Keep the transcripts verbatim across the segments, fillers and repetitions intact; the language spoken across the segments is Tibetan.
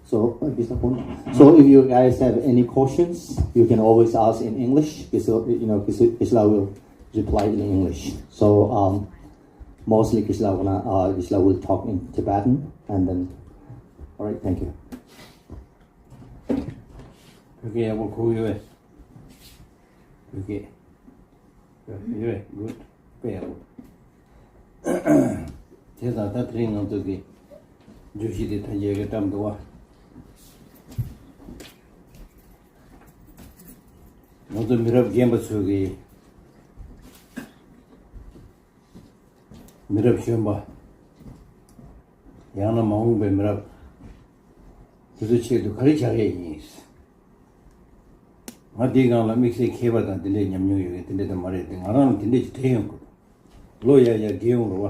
So, uh, Mister Pon, so if you guys have any questions, you can always ask in English. Gisela, you know, Gisela will reply in English. So, um, mostly Gisela gonna, uh, Gisela will talk in Tibetan, and then, all right, thank you. Okay, I will call you. Okay. Yeah, good. དཔེ་ཡག་པོ། དེ་དང་ད་དེ་རིང་ང་ཚོ་གི་བརྗོད་གཞི་དེ་ཐ་སྙད་ཀྱི་བཀྲམ་འདུག་བ། ང་ཚོ་མི་རབས་རྒན་པ་ཚོ་གི། མི་རབས་གཞོན་པ། ཡང་ན་མ་འོངས་པའི་མི་རབས། དེ་ཚོའི་ཆེད་དུ་ག་རེ་བྱ་ཡས་ཡིན། ང་འདིའི་སྒང་ལ་དམིགས་བསལ་མཁས་པ་དང་དེ་འདྲས་ཉམས་མྱོང་ཡོད་མཁན་དེ་འདྲས་དེ་མ་རེད་དེ། ང་རང་ལ་དེ་འདྲས་ཅིག་དྲན་ཡོང་གི་འདུག་ལོ་ཡར་ཡར་རྒས་ཡོང་རེད་བ།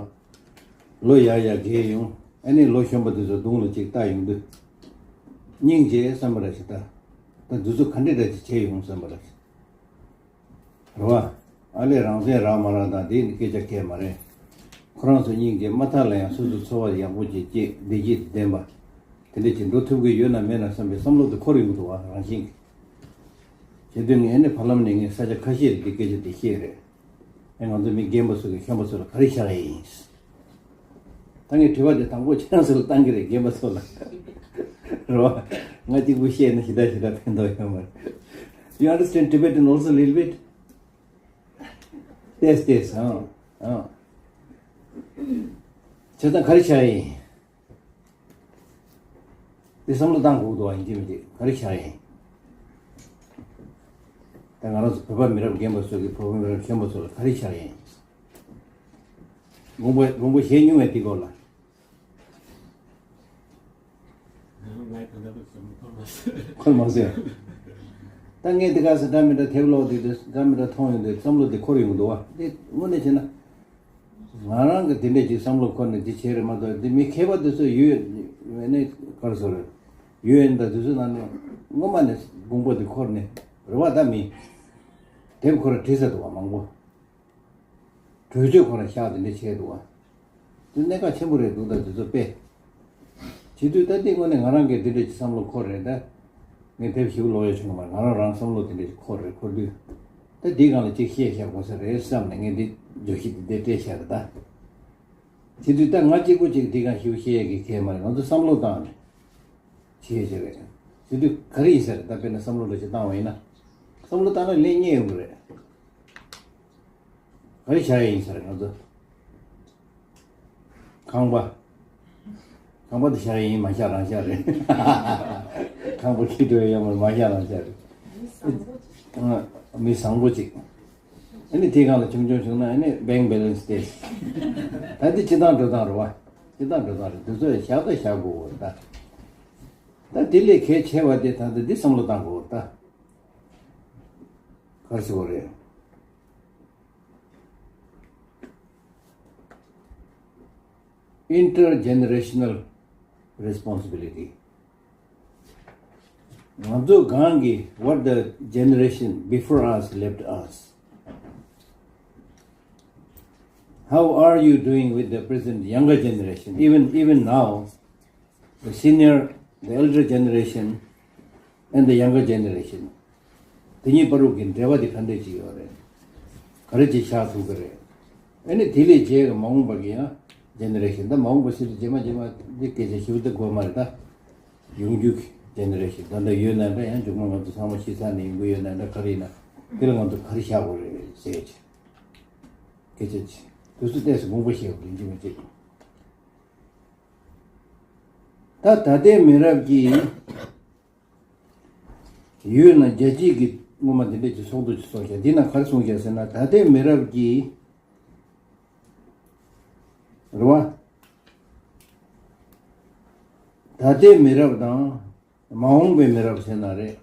ལོ་ཡར་ཡར་རྒས་ཡོང་། ཨ་ནི་ལོ་གཞོན་པ་དེ་ཚོ་གདོང་ལ་ཅིག་ལྟ་ཡོང་དུས། སྙིང་རྗེ་བསམ་པ་ར་ཞིག་ལྟ། ད་འདི་ཚོ་ག་འདྲས་འདྲ་ཅིག་བྱས་ཡོང་བསམ་པ་ར་ཞིག་རེད་བ། ཨ་ལས་རང་བཙན་རག་མ་རག་དང་དེ་ནི་སྐད་ཆ་གང་ཡང་མ་རེད། ཁོ་རང་ཚོ་སྙིང་རྗེ་མ་མཐའ་ལ་ཡང་སོ་སོ་འཚོ་བ་ཡག་པོ་ཅིག་སྐྱེལ། བདེ་སྐྱིད་ལྡན་པ། དེ་འདྲ་ཅིག་འགྲོ་ཐུབ་ཀྱི་ཡོད་ན་མེད་ན་བསམ་པའི་བསམ་བློ་དེ་འཁོར་ཡོང་གི་འདུག་བ། རང་བཞིན་གྱིས། བྱེད་དུས་ངས་ཨ་ནི་བར་ལམ་ནས་ངས་ས་ཆ་ཁ་ཤས་ལ་འདི་སྐད་ཆ་དེ་བཤད་རེད། ཨེ་ང་ཚོ་མི་རྒན་པ་ཚོ་གིས་གཞོན་པ་ཚོ་ལ་ག་རེ་བྱ་ཡས་ཡིན། ད་ངས་དྲི་བ་དེ་དང་པོ་ཁྱེད་རང་ཚོ་ལ་བཏང་གི་རེད། རྒན་པ་ཚོ་ལ། རེད་བ། ང་གཅིག་པུ་བཤད་ན་ཞེ་དྲག་ཞེ་དྲག་ཕན་ཐོགས་ཡོད་མ་རེད། You understand Tibetan also little bit? ཏོག་ཙམ་ཨང་། ཨང་། བྱས་ཙང་ག་རེ་བྱ་ཡས་ཡིན། དེ་བསམ་བློ་བཏང་དགོས་འདུག་བ། ཡིན་གཅིག་མིན་གཅིག་ག་རེ་བྱ་ཡས་ཡིན། ད་ང་རང་ཚོ་བོད་པ་མི་རབས་རྒན་པ་ཚོ་གིས་བོད་པ་མི་རབས་གཞོན་པ་ཚོ་ལ་ག་རེ་བྱ་ཡས་ཡིན། དགོངས་པ་དགོངས་པ་བཞེས་མྱོང་བས་དེ་སྐོར་ལ། ཁོ་མ་ཟེར། ད་ངས་དེ་ག་ས་འདྲ་མི་འདྲ་དེབ་ཀློག་དེ་དེ་འདྲ་མི་འདྲ་མཐོང་ཡོང་དུས་བསམ་བློ་དེ་འཁོར་ཡོང་གི་འདུག་བ། དེ་དངོས་གནས་བྱས་ན། ང་རང་གི་དེ་འདྲས་ཅིག་བསམ་བློ་འཁོར་ནས་དེ་བྱས་རེད་མ་གཏོགས། དེ་མི་མཁས་པ་དེ་ཚོ་ཡོད་ནས་ག་རེ་ཟེར་རེད། ཡོད་ཡིན་ད་དེ་ཚོ་ནང་ནས་སྔོན་མ་ནས་དགོངས་པ་དེ་འཁོར་ནས་རེད་བ། ད་མི་དེབ་ཁོ་རང་བྲིས་ཚར་འདུག་བ། མང་པོ། གྲོས་ཆོད་ཁོ་རང་བཞག་དེ་འདྲ་བྱས་འདུག་བ། དེ་གནད་འགག་ཆེན་པོ་རེད་འདུག་ད་དེ་ཚོ་དཔེ། བྱེད་དུས་ད་ལྟའི་དངོས་གནས་ང་རང་གིས་དེ་འདྲ་ཅིག་བསམ་བློ་འཁོར་རེད་ད། ངས་དེབ་ཞིབ་ཀློག་ཡ་བྱུང་གི་མ་རེད། ང་རང་རང་བསམ་བློ་དེ་འདྲ་ཅིག་འཁོར་རེད། འཁོར་དུས། ད་འདིའི་སྒང་ལ་ཅིག་བཤད་བཞག་དགོས་ས་རེད་བསམ་ནས་ངས་འདི་བརྗོད་གཞི་འདི་འདིར་སྤྲད་བཞག་རེད་ད། བྱེད་དུས་ད་ང་གཅིག་པོ་ཅིག་འདི་སྒང་ཞིབ་བཤད་ཡ་གི་གལ་མ་རེད། ང་ཚོ་བསམ་བློ་བཏང་ནས་བྱེད་ཡ་ཅིག་རེད། བྱེད་དུས་ག་རེ་ཡིན་ས་རེད། ད་དཔེར་ན་བསམ་བློ་འདྲ་ཅིག་བཏང་བ་ཡིན་ན། བསམ་བློ་བཏང་ན་ལན་རྙེད་ཡོང་གི་རེད། ག་རེ་བྱ་ཡ་ཡིན་ས་རེད་ང་ཚོ། ཁང་པ། ཁང་པ་དེ་བཞག་ཡིན་མ་བཞག་རང་བཞག་རེད། ཁང་པ་ཁྱི་འགྲོ་ཡ་མ་མ་བཞག་རང་བཞག་རེད། ཨ། མི་བཟང་པོ་ཅིག་ཨ་ནི་དེའི་སྒང་ལ་ཆུང་ཆུང་བྱུང་ན་ཨ་ནི་bank balance་དེ། ད་འདི་སྤྱི་བཏང་འགྲོ་སྟངས་རེད་བ། སྤྱི་བཏང་འགྲོ་སྟངས་རེད། དེ་ཚོ་བཞག་ད་བཞག་དགོས་རེད་ད། ད་དེ་ལས་གལ་ཆེ་བ་དེ་ད་ལྟ་འདི་བསམ་བློ་བཏང་དགོས་རེད་ད། ག་རེ་ཟེར་དགོས་རེད། Intergenerational responsibility. ང་ཚོ་གང་གིས། what the generation before us left us. How are you doing with the present younger generation? Even, even now, the senior, the elder generation and the younger generation. དེ་གཉིས་བར་དུ་གི་འབྲེལ་བ་དེ་ག་འདྲས་ཅིག་ཡོད་རེད། ག་རེ་ཅིག་ཆགས་ཐུབ་ཀྱི་རེད། ཨ་ནི་དེ་ལས་རྗེས་ཀྱི་མ་འོངས་པ་གི་ཡང་generation། ད་མ་འོངས་པ་ཟེར་དུས་རྗེས་མ་རྗེས་མ་འདི་སྐད་ཆ་ཞིབ་ཏུ་དགོས་མ་རེད་ད། ཡོང་རྒྱུ་གི་generation། ད་ལྟ་ཡོད་ན་འདྲ། ཡང་མཇུག་མ་ང་ཚོ་ཚང་མ་ཤི་ཚར་ནས་ཡོང་གི་ཡོད་ན་འདྲ། ག་རེ་ཡིན་ན་དེ་ལ་ང་ཚོ་ག་རེ་བཞག་དགོས་རེད་ཟེར་ཅིག་སྐད་ཆ་ཅིག་དུས་ཚོད་ཏོག་ཙམ་དགོངས་པ་བཞེས་དགོས་རེད་ཅིག་མ་ཅིག་ད་ད་ལྟའི་མི་རབས་ཀྱིས་ཡོད་ན་རྒྱལ་སྤྱིའི་གི་སྔོན་མ་དེ་འདྲས་ཀྱི་ཚོགས་འདུ་ཅིག་ཚོགས་ཤག་འདི་ན་ག་རེ་གསུངས་ཤག་ཟེར་ན། ད་ལྟའི་མི་རབས་ཀྱིས། རེད་བ། ད་ལྟའི་མི་རབས་དང་མ་འོངས་པའི་མི་རབས་ཟེར་ན་རེད།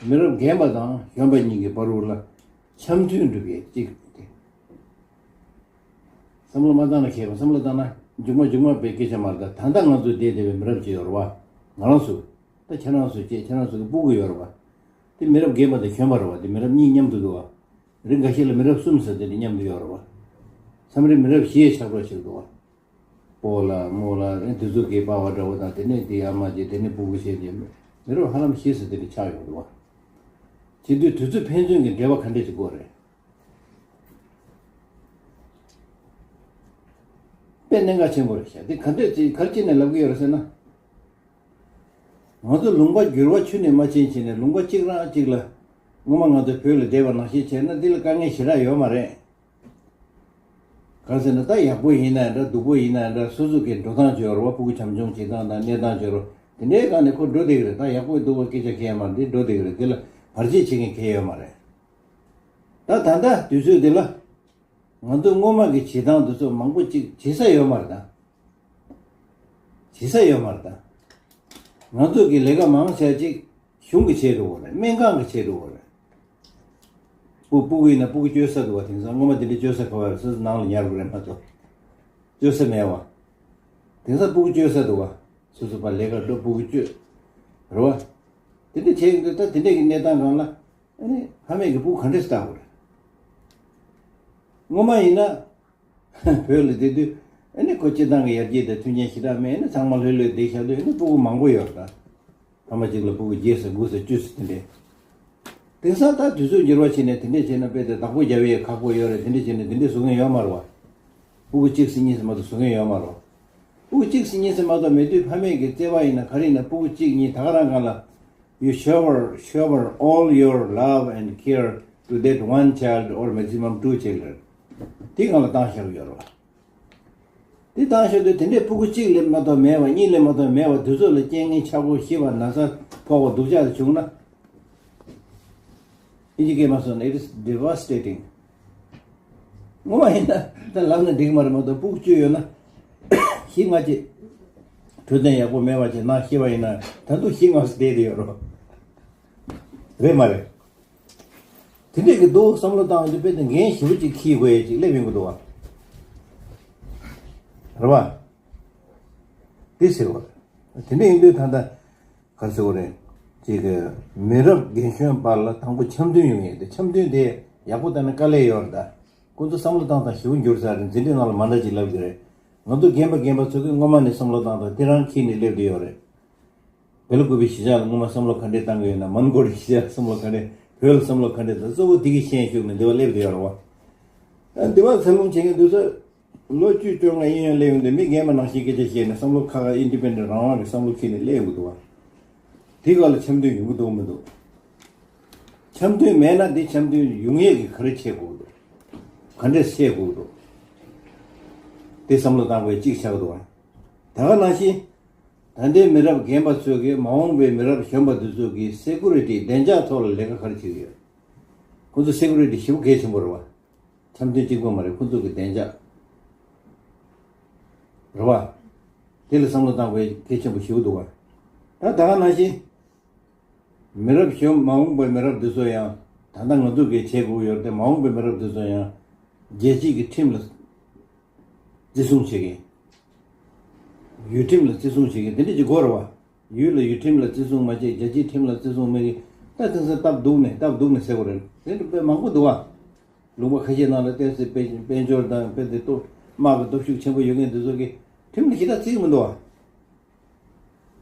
མི་རབས་རྒན་པ་དང་གཞོན་པ་གཉིས་ཀྱི་བར་དུ་ལ་འཆམ་མཐུན་འགྲུབ་ཡས་ཅིག་སྟེ། བསམ་བློ་མ་བཏང་ན་མཁས་པ། བསམ་བློ་བཏང་ན་མཇུག་མ་མཇུག་མ་པའི་སྐད་ཆ་མ་རེད་ད། ད་ལྟ་ང་ཚོ་བསྡད་བསྡད་པའི་མི་རབས་ཅིག་ཡོད་རེད་བ། ང་རང་ཚོ། ད་ཁྱེད་རང་ཚོ་བཅས་ཁྱེད་རང་ཚོ་གི་སྤུ་གུ་ཡོད་རེད་བ། དེ་མི་རབས་རྒན་པ་དང་གཞོན་པ་རེད་བ། དེ་མི་རབས་གཉིས་མཉམ་དུ་འདུག་བ། རིགས་འགའ་ཤས་ལ་མི་རབས་གསུམ་ཟེར་དེ་འདྲ་མཉམ་དུ་ཡོད་རེད་བ། མཚམས་རེ་མི་རབས་བཞི་ཡས་ཆགས་འགྲོ་ཞིག་འདུག་བ། སྤོ་ལགས་རྨོ་ལགས་ཨེ་དེ་ཚོ་གི་པ་ཕ་འདྲ་བོ་དང་དེ་ནས་དེའི་ཨ་མ་བྱས་དེ་ནས་སྤུ་གུ་བྱས་རྗེས་མི་རབས་ཧ་ལམ་ཤེས་སུ་དེ་འདྲ་ཆགས་ཡོང་འདུག་བ། བྱེད་དུས་དུས་ཚོད་ཕན་ཚུན་གྱི་འབྲེལ་བ་ག་འདྲས་ཅིག་དགོས་རེད། དཔེ་གནད་འགག་ཆེན་པོ་རེད་ཤག་དེ་ག་འདྲས་ཅིག་ག་རེ་བྱས་ནས་ལབ་ཀྱི་ཡོད་རེད་ཟེར་ན། ང་ཚོ་ལུང་པ་འགྱུར་བ་ཆུ་ནས་མ་ཕྱིན་བྱས་ནས་ལུང་པ་གཅིག་རང་གཅིག་ལ་སྔོན་མ་ང་ཚོ་བོད་ལ་བསྡད་པ་ནང་བཞིན་བྱས་ན་འདི་ལ་དཀའ་ངལ་ཞེ་དྲག་ཡོད་མ་རེད། གང་ཟེར་ན་ད་ཡག་པོ་ཡིན་ན་འདྲ་སྡུག་པོ་ཡིན་ན་འདྲ་སོ་སོ་གི་འགྲོ་སྟངས་བྱོས་རོགས་པ་སྤུ་གུ་བྱམས་སྐྱོང་བྱེད་སྟངས་དང་གནས་སྟངས་བྱོས་རོགས་དེ་འདྲའི་སྒང་ནས་ཁོ་འགྲོ་བསྡད་ཀྱི་རེད། ད་ཡག་པོ་སྡུག་པོ་སྐད་ཆ་གལ་མ་རེད། འདི་འགྲོ་བསྡད་ཀྱི་རེད། འདི་ལ་བར་ཆད་བྱེད་མཁན་གལ་ཡོད་མ་རེད། ད་ད་ལྟ་དུས་ཚོད་འདི་ལ་ང་ཚོ་སྔོན་མ་གི་བྱེད་སྟངས་འདི་ཚོ་མང་པོ་ཅིག་བྱེད་ས་ཡོད་མ་རེད་ད། བྱེད་ས་ཡོད་མ་རེད་ད། ང་ཚོ་གི་ལས་ཀ་མང་ཆེ་ཅིག་གཞུང་གི་ཆེད་དུ་འོ་རེད། སྨན་ཁང་གི་ཆེད་དུ་འོ་རེད། སྤུ་སྤུ་གུ་ཡིན་ན་སྤུ་གུ་བཅོལ་ས་འདུག་བ། དེང་སང་སྔོན་མ་དེ་འདྲའི་བཅོལ་ས་ག་བ་རེད། སོ་སོ་ནང་ལ་ཉར་དགོས་རེད་མ་གཏོགས་བཅོལ་ས་མེད་བ། དེང་སང་སྤུ་གུ་བཅོལ་ས་འདུག་བ། སོ་སོ་ཕར་ལས་ཀར་འགྲོ་སྤུ་གུ་བཅོལ། རེད་བ། དེ་འདྲ་བྱས་ཡོང་དུས་ད་དེ་འདྲ་གི་གནས་སྟངས་སྒང་ལ་ཨ་ནི་ཕ་མས་ཀྱི་སྤུ་གུ་ག་འདྲས་སེ་བལྟ་དགོས་རེད། སྔོན་མ་ཡིན་ན། བོད་ལ་བསྡད་དུས་ཨ་ནི་ཁོ་སྤྱི་བཏང་གི་ཡར་རྒྱས་དང་མཐུན་རྐྱེན་ཞེ་དྲག་མེད། ཨ་ནི་ཚང་མ་ལྷོད་ལྷོད་བསྡད་བཞག་དུས་ཨ་ནི་སྤུ་གུ་མང་པོ་ཡོད་རེད་ད། ཕ་མ་གཅིག་ལ་སྤུ་གུ་བརྒྱད་ཙམ་དགུ་ཙམ་བཅུ་ཙམ་དེ་འདྲས། དེང་སང་ད་དུས་ཚོད་འགྱུར་བ་ཕྱིན་ནས་དེ་འདྲས་བྱས་ན་དཔེ་དེ་བདག་པོ་རྒྱབ་ཡས་ཁག་པོ་ཡོད་རེད། དེ་འདྲས་བྱས་ནས་དེ་འདྲས་བཟོ་མཁན་ཡོད་མ་རེད་བ། སྤུ་གུ་གཅིག་ཙམ་གཉིས་ཙམ་མ་གཏོགས་བཟོ་མཁན་ཡོད་མ་རེད་བ། སྤུ་གུ་གཅིག་ཙམ་གཉིས་ཙམ་མ་གཏོགས་མེད་དུས་ཕ་མས་ཀྱི་བརྩེ་བ་ཡིན་ན་ག་རེ་ཡིན་ན་སྤུ་གུ་གཅིག་གཉིས་ད་ག་རང་སྒང་ལ། You shower, shower all your love and care to that one child or maximum two children. དེ་སྒང་ལ་བཏང་བཞག་ཡོད་རེད་བ། དེ་བཏང་བཞག་དུས་དེ་འདྲའི་སྤུ་གུ་གཅིག་ལས་མ་གཏོགས་མེད་པ། གཉིས་ལས་མ་གཏོགས་མེད་པ་དེ་ཚོ་ལ་རྐྱེན་ངན་ཆག་སྒོ་ཤི་བ་ན་ཚ་ཕོག་པ་སྡུག་ཅག་དེ་བྱུང་ན། ཨིན་ཇི་སྐད་མ་སོང་ན། It is devastating. ངོ་མ་ཡིན་ན་ད་ལབ་ན་འགྲིག་མ་རེད་མ་གཏོགས་སྤུ་གུ་བཅུ་ཡོད་ན་བཞི་ལྔ་ཅིག་འཕྲོད་བསྟེན་ཡག་པོ་མེད་པ་ཅིག་ནང་ཤི་བ་ཡིན་ན་ད་དུང་བཞི་ལྔ་ཙམ་བསྡད་དེ་ཡོད་རོ། རེད་མ་རེད། དེ་འདྲས་ཀྱི་འདུག་བསམ་བློ་བཏང་དུས་དཔེ་དེ་འགན་ཞེ་པོ་ཅིག་འཁྱེར་དགོས་ཡས་ཅིག་སླེབས་ཡོང་གི་འདུག་བ། རེད་བ། དེ་ཟེར་བ་རེད། དེ་འདྲས་ཡིན་དུས་ད་ལྟ། ག་རེ་ཟེར་དགོས་རེད། ཅིག་གི་མི་རབས་རྒན་གཞོན་བར་ལ་དང་པོ་འཆམ་མཐུན་ཡོང་ཡས་དེ། འཆམ་མཐུན་དེ་ཡག་པོ་བཏང་ན་དཀའ་ལས་ཡོད་རེད་ད། ཁོང་ཚོ་བསམ་བློ་བཏང་སྟངས་ཞེ་པོ་འགྱུར་ཚར་རེད། འཛིན་གྲྭའི་ནང་ལ་མ་འདྲ་ཅིག་ལབ་ཀྱི་རེད། ང་ཚོ་རྒན་པ་རྒན་པ་ཚོ་གིས་སྔོན་མ་ནས་བསམ་བློ་བཏང་སྟངས་དེ་རང་འཁྱེར་ནས་སླེབས་བསྡད་ཡོད་རེད། བལ་པོ་གི་གཞིས་ཆགས་ལ་སྔོན་མ་བསམ་བློ་ག་འདྲས་བཏང་གི་ཡོད་ན། མོན་གྷོ་ལི་གཞིས་ཆགས་ལ་བསམ་བློ་ག་འདྲས། བོད་ལ་བསམ་བློ་ག་འདྲས་བཏང་། གཙོ་བོ་དེ་གི་ཤན་ཞུགས་ནས་འདི་བ་སླེབས་བསྡད་ཡོད་རེད་བ། ཨ་འདི་བ་འཚར་ལོངས་བྱེད་མཁན་དེ་ཚོ། ལོ་བཅུ་བཅོ་ལྔ་གཡས་གཡོན་སླེབས་ཡོང་དུས་མི་རྒན་པ་ནང་བཞིན་སྐད་ཆ་བཤད་ནས་བསམ་བློ་ཁ་ཁ་ཨིན་ཌི་པེན་ཌེན་ཊི་རང་དབང་གི་བསམ་བློ་འཁྱེར་ནས་སླེབས་ཡོང་གི་འདུག་བ། དེ་ག་ལ་འཆམ་མཐུན་ཡོང་གི་འདུག་མི་འདུག་འཆམ་མཐུན་མེད་ན་དེ་འཆམ་མཐུན་ཡོང་ཡས་ཀྱི་ག་རེ་བྱེད་དགོས་འདུག་ག་འདྲས་བྱེད་དགོས་འདུག་དེ་བསམ་བློ་བཏང་དགོས་གཅིག་ཆགས་འདུག་བ། ད་ག་ནང་བཞིན། ད་ལྟའི་མི་རབས་རྒན་པ་ཚོས་ཀྱིས་མ་འོངས་པའི་མི་རབས་གཞོན་པ་འདི་ཚོ་གི་སེ་ཀུ་རི་ཊི་བདེ་འཇགས་ཐོག་ལ་ལས་ཀ་ག་རེ་བྱེད་ཀྱི་ཡོད། ཁོ་ཚོ་སེ་ཀུ་རི་ཊི་ཞེ་པོ་གལ་ཆེན་པོ་རེད་བ། འཆམ་མཐུན་གཅིག་པོ་མ་རེད། ཁོ་ཚོ་གི་བདེ་འཇགས་རེད་བ། དེ་ལ་བསམ་བློ་བཏང་དགོས་གལ་ཆེན་པོ་ཞེ་པོ་འདུག་བ། ད་ད་ག་ནང་བཞིན། མི་རབས་གཞོན་མ་འོངས་པའི་མི་རབས་འདི་ཚོ་ཡང་ད་ལྟ་ང་ཚོ་གིས་བྱེད་དགོས་ཡོད་རེད་དེ། མ་འོངས་པའི་མི་རབས་འདི་ཚོ་ཡང་རྒྱལ་སྤྱི་གི་ཁྲིམས་ལ་བརྩི་སྲུང་བྱེད་མཁན། ཡུལ་ཁྲིམས་ལ་བརྩི་སྲུང་བྱེད་མཁན་དེ་འདྲ་ཅིག་དགོས་རེད་བ། ཡུལ་ལ་ཡུལ་ཁྲིམས་ལ་བརྩི་སྲུང་མ་བྱེད། རྒྱལ་སྤྱིའི་ཁྲིམས་ལ་བརྩི་སྲུང་མེད་མཁན། ད་དེང་སང་སྟབས་སྡུག་ནས་སྟབས་སྡུག་ནས་ཟེར་དགོས་རེད། དེ་འདྲ་དཔེ་མང་པོ་འདུག་བ། ལུང་པ་ཁ་ཤས་ནང་ལ་བསྟན་སྲིད་དཔལ་དཔལ་འབྱོར་དང་དཔེ་དེ་གཏོ་དམག་གི་སྟོབས་ཤུགས་ཆེན་པོ་ཡོད་མཁན་འདི་ཚོ་གིས་ཁྲིམས་ལ་ཞེ་དྲག་བརྩི་གི་མི་འདུག་བ།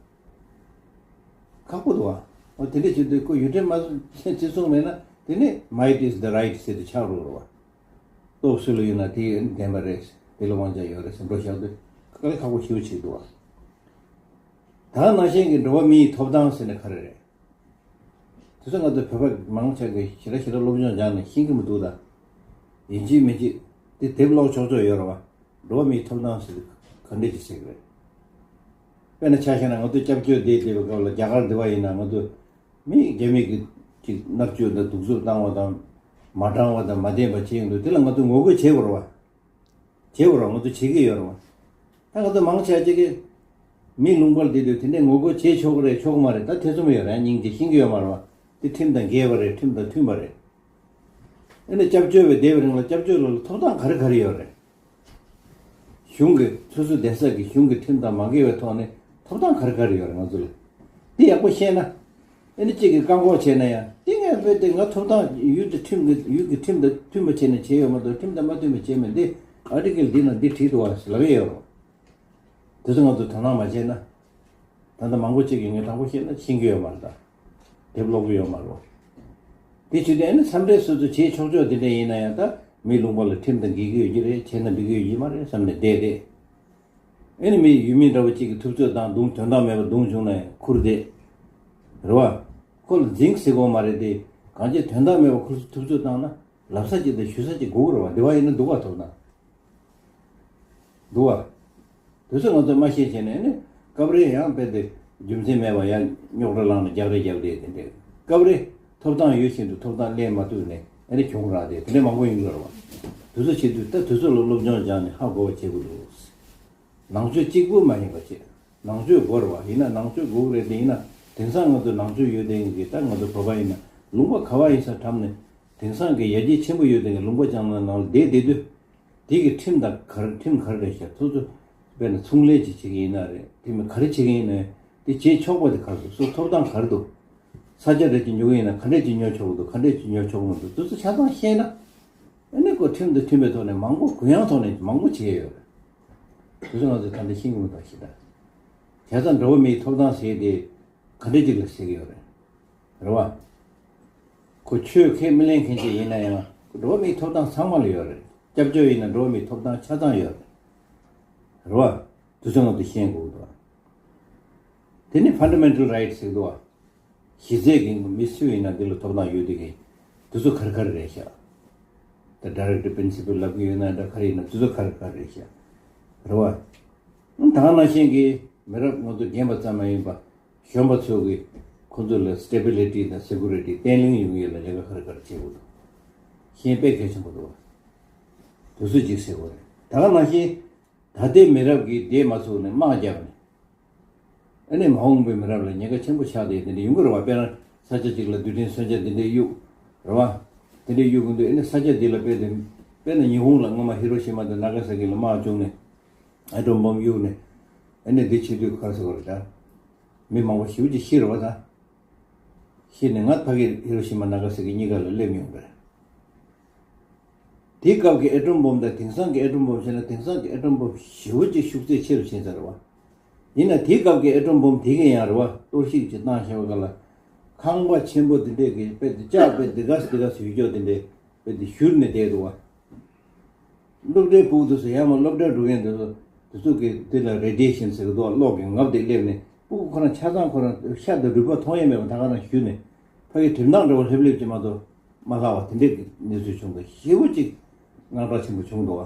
ཁག་པོ་འདུག་བ། འོ་དེ་འདྲ་བྱེད་དུས་ཁོ་ཡུལ་ཁྲིམས་མ་བརྩི་སྲུང་མེད་ན་དེ་ནི་might is the right ཟེར་དུས་ཆགས་འགྲོ་རེད་བ། སྟོབས་སུ་ལ་ཡོད་ན་དེ་བདེན་པ་རེད། དེ་ལ་དབང་ཆ་ཡོད་རེད་ཟེར་འགྲོ་བཞག་དུས་དཀའ་ལས་ཁག་པོ་ཞེ་པོ་ཅིག་འདུག་བ། ད་ནང་བཞིན་གྱི་འགྲོ་བ་མིའི་ཐོབ་ཐང་ཟེར་ན་ག་རེ་རེད། དེ་ཚོ་ང་ཚོ་བོད་པ་མང་ཆེ་གིས་ཞེ་དྲག་ཞེ་དྲག་སློབ་སྦྱོང་སྦྱངས་ནས་ཤེས་ཀྱི་མི་འདུག་ད། ཡིན་གཅིག་མིན་གཅིག་དེ་དེབ་ཀློག་ཆོག་ཆོག་ཡོད་རེད་བ། འགྲོ་བ་མིའི་ཐོབ་ཐང་ཟེར་དུས་ག་འདྲས་ཅིག་ཟེར་གི་རེད། དཔེར་ན་ཆ་བཞག་ན་ང་ཚོ་སྐྱབས་བཅོལ་བསྡད་བསྡད་པའི་སྐབས་ལ་རྒྱ་གར་འདི་བ་ཡིན་ན་ང་ཚོ་མི་རྒྱ་མི་གི་ཅིག་མནར་གཅོད་དང་གདུག་རྩུབ་བཏང་བ་དང་མ་དྲང་བ་དང་མ་བདེན་པ་བྱེད་ཡོང་དུས་དེ་ལ་ང་ཚོ་ངོ་རྒོལ་བྱེད་དགོས་རེད་བ། བྱེད་དགོས་རེད་བ། ང་ཚོ་བྱེད་ཀྱི་ཡོད་རེད་བ། ད་ང་ཚོ་མང་ཆེ་ཅིག་གིས་མི་ལུང་པར་བསྡད་དུས་དེ་འདྲའི་ངོ་རྒོལ་བྱེད་ཆོག་གི་རེད་ཆོག་གི་མ་རེད་ད་ཐེ་ཚོམ་ཡོད་རེད། སྙིང་རྗེ་ཤེས་ཀྱི་ཡོད་མ་རེད་བ། དེ་ཁྲིམས་དང་འགལ་བ་རེད། ཁྲིམས་དང་མཐུན་པ་རེད། ཨ་ནི་སྐྱབས་བཅོལ་བའི་བསྡད་པའི་རིང་ལ་སྐྱབས་བཅོལ་ལ་ཐོབ་ཐང་ག་རེ་ག་རེ་ཡོད་རེད། གཞུང་གི་སོ་སོའི་བསྡད་ས་གི་གཞུང་གི་ཁྲིམས་དང་མ་འགལ་བའི་ཐོག་ནས་ཐོབ་ཐང་ག་རེ་ག་རེ་ཡོད་རེད་ང་ཚོ་ལ། འདི་ཡག་པོ་ཤེས་ན། ཨ་ནི་གཅིག་གིས་བཀག་འགོག་བྱས་ན་ཡང་དེ་ངས་བོད་དེ་ང་ཐོབ་ཐང་ཡུལ་དེ་ཁྲིམས་ཀྱི་ཡུལ་གྱི་ཁྲིམས་དང་མཐུན་པ་བྱས་ནས་བྱས་ཡོད་མ་གཏོགས་ཁྲིམས་དང་མ་མཐུན་པ་བྱས་མེད། འདི་ཨར་ཊི་ཀལ་འདི་ན་འདི་བྲིས་འདུག་བ་ཟེར་ལབ་ཡས་ཡོད་རེད། དེ་ཚོ་ང་ཚོ་དོ་སྣང་མ་བྱས་ན། ད་ལྟ་མང་པོ་ཅིག་གིས་ངས་དྲང་པོ་བཤད་ན་ཤེས་ཀྱི་ཡོད་མ་རེད་ད། དེབ་ཀློག་གི་ཡོད་མ་རེད་བ། དེ་བྱེད་དུས་ཨ་ནི་མཚམས་རེ་སོ་སོ་བྱེད་ཆོག་ཆོག་དེ་འདྲ་ཡིན་ན་ཡང་ད་མི་ལུང་པ་ལ་ཁྲིམས་དང་འགལ་གྱི་ཡོད་ཀྱི་རེད། བྱས་ན་འགྲིག་གི་ཡོད་ཀྱི་མ་རེད་བསམ་ནས་བསྡད་བསྡད། ཨ་ནི་མི་ཡུལ་མི་འདྲ་བོ་གཅིག་གིས་ཐུབ་ཚོད་བཏང་རྡུང་དོན་དག་མེད་པ་རྡུང་བྱུང་ན་ཡང་ཁུར་བསྡད། རེད་བ། ཁོ་ལ་འཛིང་ཟེར་དགོས་མ་རེད་དེ། གང་ཅི་དོན་དག་མེད་པ་ཁོ་ཚོ་ཐུབ་ཚོད་བཏང་ན་ལབ་ས་ཅིག་དང་ཞུ་ས་ཅིག་དགོས་ཀྱི་རེད་བ། འདི་བ་ཡིན་ན་འདུག་བ་ཐོབ་ན། འདུག་བ། དུས་ཚོད་ང་ཚོས་མ་ཤེས་བྱས་ནས་ནི་སྐབས་རེ་ཡང་དཔེ་དེ་རྒྱུ་མཚན་མེད་པ་ཡང་རྙོག་དྲ་ལངས་ནས་རྒྱག་རེས་རྒྱག་རེས་དེ་འདྲས། སྐབས་རེ་ཐོབ་ཐང་ཡོད་བཞིན་དུ་ཐོབ་ཐང་ལེན་མ་ཐུབ་ནས་ཨ་ནི་གྱོང་རག་དེ་དེ་འདྲས་མང་པོ་ཡོང་གི་རེད་བ། དུས་ཚོད་བྱེད་དུས་ད་དུས་ཚོད་ལ་སློབ་སྦྱོང་སྦྱངས་ནས་ཧ་གོ་བ་བྱེད་དགོས་འདུག། ནང་ཆོས་གཅིག་པུ་མ་ཡིན་པ་བྱེད། ནང་ཆོས་དགོས་རེད་བ། ཡིན་ན་ནང་ཆོས་དགོས་རེད་དེ། ཡིན་ན་དེང་སང་ང་ཚོ་ནང་ཆོས་ཡོད་དེ་གི་ད་ང་ཚོ་བོད་པ་ཡིན་ན་ལུང་པ་ག་བ་ཡིན་ས་འགྲམ་ནས་དེང་སང་གི་ཡར་རྒྱས་ཆེན་པོ་ཡོད་དེ་གི་ལུང་པ་ལྕང་ནང་ནང་ལ་བསྡད་བསྡད་དུས། དེ་གི་ཁྲིམས་དང་ག་རེ་ཁྲིམས་ག་རེ་རེད་ཤག་ཐུབ་ཚོད་དཔེར་ན་ཚོང་ལས་ཅིག་བྱེད་ཀྱི་ཡིན་ན་རེད། དེ་མིན་ག་རེ་བྱེད་ཀྱི་ཡིན་ན་དེ་བྱེད་ཆོག་པ་དེ་ག་རེ་འདུག་སོ་ཐོབ་ཐང་ག་རེ་འདུག་ས་ཆ་རེ་ཅིག་ཉོ་གི་ཡིན་ན་ག་འདྲས་ཅིག་ཉོ་ཆོག་གི་འདུག་ག་འདྲས་ཅིག་ཉོ་ཆོག་གི་མི་འདུག་དེ་ཚོ་ཆ་ཚང་ཤེས་ན། ཨ་ནི་ཁོ་ཁྲིམས་དང་མཐུན་པའི་ཐོག་ནས་མང་པོ་གུ་ཡངས་ཐོག་ནས་མང་པོ་བྱེད་ཡ་ཡོད་རེད། དེ་ཚོ་ང་ཚོས་ད་ལྟ་ཤེས་ཀྱི་མི་འདུག་ཞེ་དྲག་བྱས་ཙང་འགྲོ་བ་མིའི་ཐོབ་ཐང་ཟེར་དེ་ག་འདྲས་ཅིག་ལ་ཟེར་གྱི་ཡོད་རེད། རེད་བ། ཁོ་ཆོས་ཁས་མི་ལེན་མཁན་ཅིག་ཡིན་ན་ཡང་འགྲོ་བ་མིའི་ཐོབ་ཐང་ཚང་མ་ལ་ཡོད་རེད། སྐྱབས་བཅོལ་ཡིན་ན་འགྲོ་བ་མིའི་ཐོབ་ཐང་ཆ་ཚང་ཡོད་རེད། རེད་བ། དེ་ཚོ་ང་ཚོས་ཤེས་དགོས་འདུག་དེ་ནི་ཕན་ཌ་མེན་ཊལ་རའིཊ་ཟེར་འདུག་བ། གཞི་རྩའི་གི་མི་སུ་ཡིན་ན་འདི་ལ་ཐོབ་ཐང་ཡོད་དེ་གི། དེ་ཚོ་ག་རེ་ག་རེ་རེད་ཤག་ད་ཌའི་རེག་ཊི་པི་རིན་སི་པལ་ལབ་གི་ཡོད་ན་འདྲ་ག་རེ་ཡིན་ན་དེ་ཚོ་ག་རེ་ག་རེ་རེད་ཤག་རེད་བ། ད་ག་ནང་བཞིན་གྱི་མི་རབས་ང་ཚོ་རྒན་པ་ཙམ་མ་ཡིན་པ་གཞོན་པ་ཚོ་གི་ཁོ་ཚོ་ལ་སི་ཊེ་བི་ལི་ཊི་དང་སེ་ཀུ་རི་ཊི་བརྟན་ལྷིང་ཡོང་ཡས་ལ་ལས་ཀ་ག་རེ་ག་རེ་བྱེད་དགོས་འདུག་ཤེས་དཔེ་གལ་ཆེན་པོ་འདུག་དེ་ཚོ་ཅིག་ཟེར་དགོས་རེད། ད་ག་ནང་བཞིན་ད་ལྟའི་མི་རབས་ཀྱིས་བསྡད་མ་ཚུགས་ནས་དམག་བརྒྱབ་ནས། ཨ་ནི་མ་འོངས་པའི་མི་རབས་ལ་ཉེན་ཁ་ཆེན་པོ་ཆགས་ཏེ་དེ་འདྲ་ཡོང་གི་རེད་བ། དཔེར་ན་ས་ཆ་གཅིག་ལ་རྡུལ་ཕྲན་མཚོན་ཆ་འདི་འདྲའི་གཡུག་རེད་བ། དེ་འདྲའི་གཡུག་གི་འདུག་ཨ་ནི་ས་ཆ་འདི་ལ་དཔེ་དེ་དཔེར་ན་ཉི་ཧོང་ལ་སྔོན་མ་ཧི་རོ་ཤི་མ་དང་ན་ག་ས་ཀི་ལ་དམག་བྱུང་ནས་ཨེ་ཊོམ་བྷོམ་གཡུག་ནས། ཨ་ནི་འདི་བྱེད་དུས་ག་རེ་ཟེར་བ་རེད་ད། མི་མང་པོ་ཞེ་པོ་ཅིག་ཤི་རེད་བ་ད། ཤི་ནས་ང་ཕ་གི་ཧི་རོ་ཤི་མ་ན་ག་ས་ཀི་གཉིས་ཀ་ལ་སླེབས་མྱོང་རེད། དེའི་སྐབས་ཀྱི་ཨེ་ཊོམ་བྷོམ་དང་དེང་སང་གི་ཨེ་ཊོམ་བྷོམ་བྱས་ན་དེང་སང་གི་ཨེ་ཊོམ་བྷོམ་ཞེ་པོ་ཅིག་ཤུགས་ཚད་ཆེ་རུ་ཕྱིན་ཚར་བ། ཡིན་ན་དེའི་སྐབས་ཀྱི་ཨེ་ཊོམ་བྷོམ་དེ་གས་ཡང་རེད་བ། གཏོར་བཤིག་ཅིག་བཏང་ཤེས་པ་ག་ལ། ཁང་པ་ཆེན་པོ་དེ་འདྲས་ཀྱི་དཔེ་དེ་ལྕགས་དཔེ་དེ་ག་སེ་དེ་ག་སེ་ཡུལ་ཕྱོགས་དེ་འདྲས་དཔེ་དེ་བཞུར་ནས་བསྡད་འདུག་བ། སློབ་གྲྭའི་ཕྲུ་གུ་དེ་ཚོ་ཡང་མ་སློབ་གྲྭར་འགྲོ་མཁན་དེ་ཚོ་དེ་ཚོ་གི་དེ་ལ་རེ་ཌི་ཡེ་ཤན་ཟེར་གི་འདུག་གློག་གི་ངབ་དེ་སླེབས་ནས་ཕྲུ་གུ་ཁོ་རང་ཆ་ཚང་ཁོ་རང་ཤ་དང་རུས་པ་མཐོང་ཡས་མེད་པ་ད་ག་རང་བཞུར་ནས་ཕ་གི་དྲན་ཐག་འདྲ་བོ་ལྷེབ་ལྷེབ་ཅིག་མ་གཏོགས་མ་ལྷག་པ་དེ་འདྲས་ཀྱི་གནས་ཚུལ་བྱུང་འདུག་ཞེ་པོ་ཅིག་དངངས་སྐྲག་ཆེན་པོ་བྱུང་འདུག་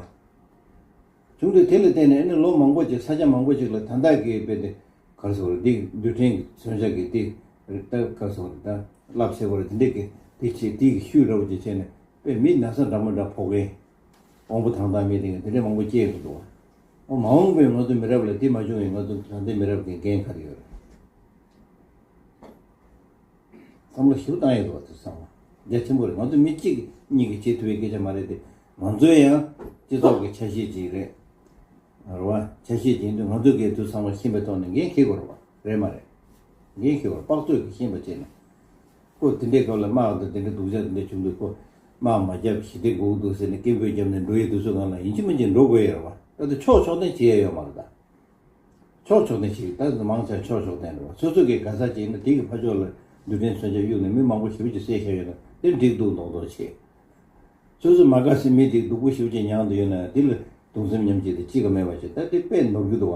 བ། བྱུང་དུས་དེ་ལ་བརྟེན་ནས་ཨ་ནི་ལོ་མང་པོ་ཅིག་ས་ཆ་མང་པོ་ཅིག་ལ་ད་ལྟ་གི་དཔེ་དེ་ག་རེ་ཟེར་དགོས་རེད། འདི་རྡུལ་ཕྲན་གྱི་མཚོན་ཆ་གི་དེ་ད་ག་རེ་ཟེར་དགོས་རེད། ད་རླབས་ཟེར་དགོས་རེད། དེ་འདྲས་ཀྱི་དེ་བྱས་དེ་གི་ཤུལ་ར་བོ་ཅིག་བྱས་ནས་དཔེ་མི་ན་ཚ་འདྲ་མི་འདྲ་ཕོག་མཁན། དབང་པོ་ཐང་ཐང་མེད་དེ་དེ་འདྲས་མང་པོ་སྐྱེས་ཡོང་གི་འདུག་བ། འོ་མ་འོངས་པའི་ང་ཚོ་མི་རབས་ལ་དེ་མ་བྱུང་བའི་ང་ཚོ་ད་ལྟའི་མི་རབས་ཀྱི་འགན་ག་རེ་ཡོད་རེད། བསམ་བློ་ཞིབ་བཏང་ཡོད་འདུག་བ། དེ་བསམ་བློ་རྒྱ་ཆེན་པོ་རེད། ང་ཚོ་མི་གཅིག་གཉིས་ཀྱིས་བྱེད་ཐུབ་པའི་སྐད་ཆ་མ་རེད་དེ། ང་ཚོའི་ཡང་སྤྱི་ཚོགས་ཀྱི་ཆ་ཤས་ཅིག་རེད། རེད་བ། ཆ་ཤས་ཅིག་ཡིན་དུས་ང་ཚོས་གས་དུས་ཚང་མ་ཤེས་པའི་ཐོག་ནས་འགན་འཁྱེར་དགོས་རེད་བ། རེད་མ་རེད། འགན་འཁྱེར་བར་དཔག་ཚོད་ཀྱིས་ཤེས་པ་བྱས་ནས། ཁོ་དེ་འདྲའི་སྐབས་ལ་དམག་དང་དེ་འདྲའི་སྡུག་ཅག་དེ་འདྲ་བྱུང་དུས་ཁོ་དམག་མ་རྒྱབ་ཞི་བདེ་དགོས་ཀྱི་འདུག་ཟེར་ནས་སྐད་འབོད་བརྒྱབ་ནས་འགྲོ་ཡི་དུས་ཚོད་སྒང་ལ་ཡིན་གཅིག་མིན་གཅིག་འགྲོ་དགོས་ཡོད་རེད་བ། ད་དུང་ཕྱོགས་ཕྱོགས་འཐེན་བྱེད་ཡ་ཡོད་མ་རེད་ད། ཕྱོགས་ཕྱོགས་འཐེན་བྱེད་ད་མང་ཆེ་ཕྱོགས་ཕྱོགས་འཐེན་རེད་བ། སོ་སོ་གི་ག་ས་ཅིག་ཡིན་ན་དེ་གི་ཕར་ཕྱོགས་ལ་རྡུལ་ཕྲན་མཚོན་ཆ་གཡུགས་ནས་མི་མང་པོ་ཞེ་པོ་ཅིག་བསད་བཞག་ཡོད་ན་དེ་འགྲིག་འདུག་མདོག་མདོག་བྱེད། སོ་སོ་མ་དགའ་སའི་མི་དེ་སྡུག་པོ་ཞེ་པོ་ཅིག་མྱངས་བསྡད་ཡོད་ན་དེ་ལ་གདུང་སེམས་མཉམ་སྐྱེད་དེ་ཅི་ག་མེད་པ་ཞིག་ད་དེ་དཔེ་ནོར་རྒྱུ་འདུག་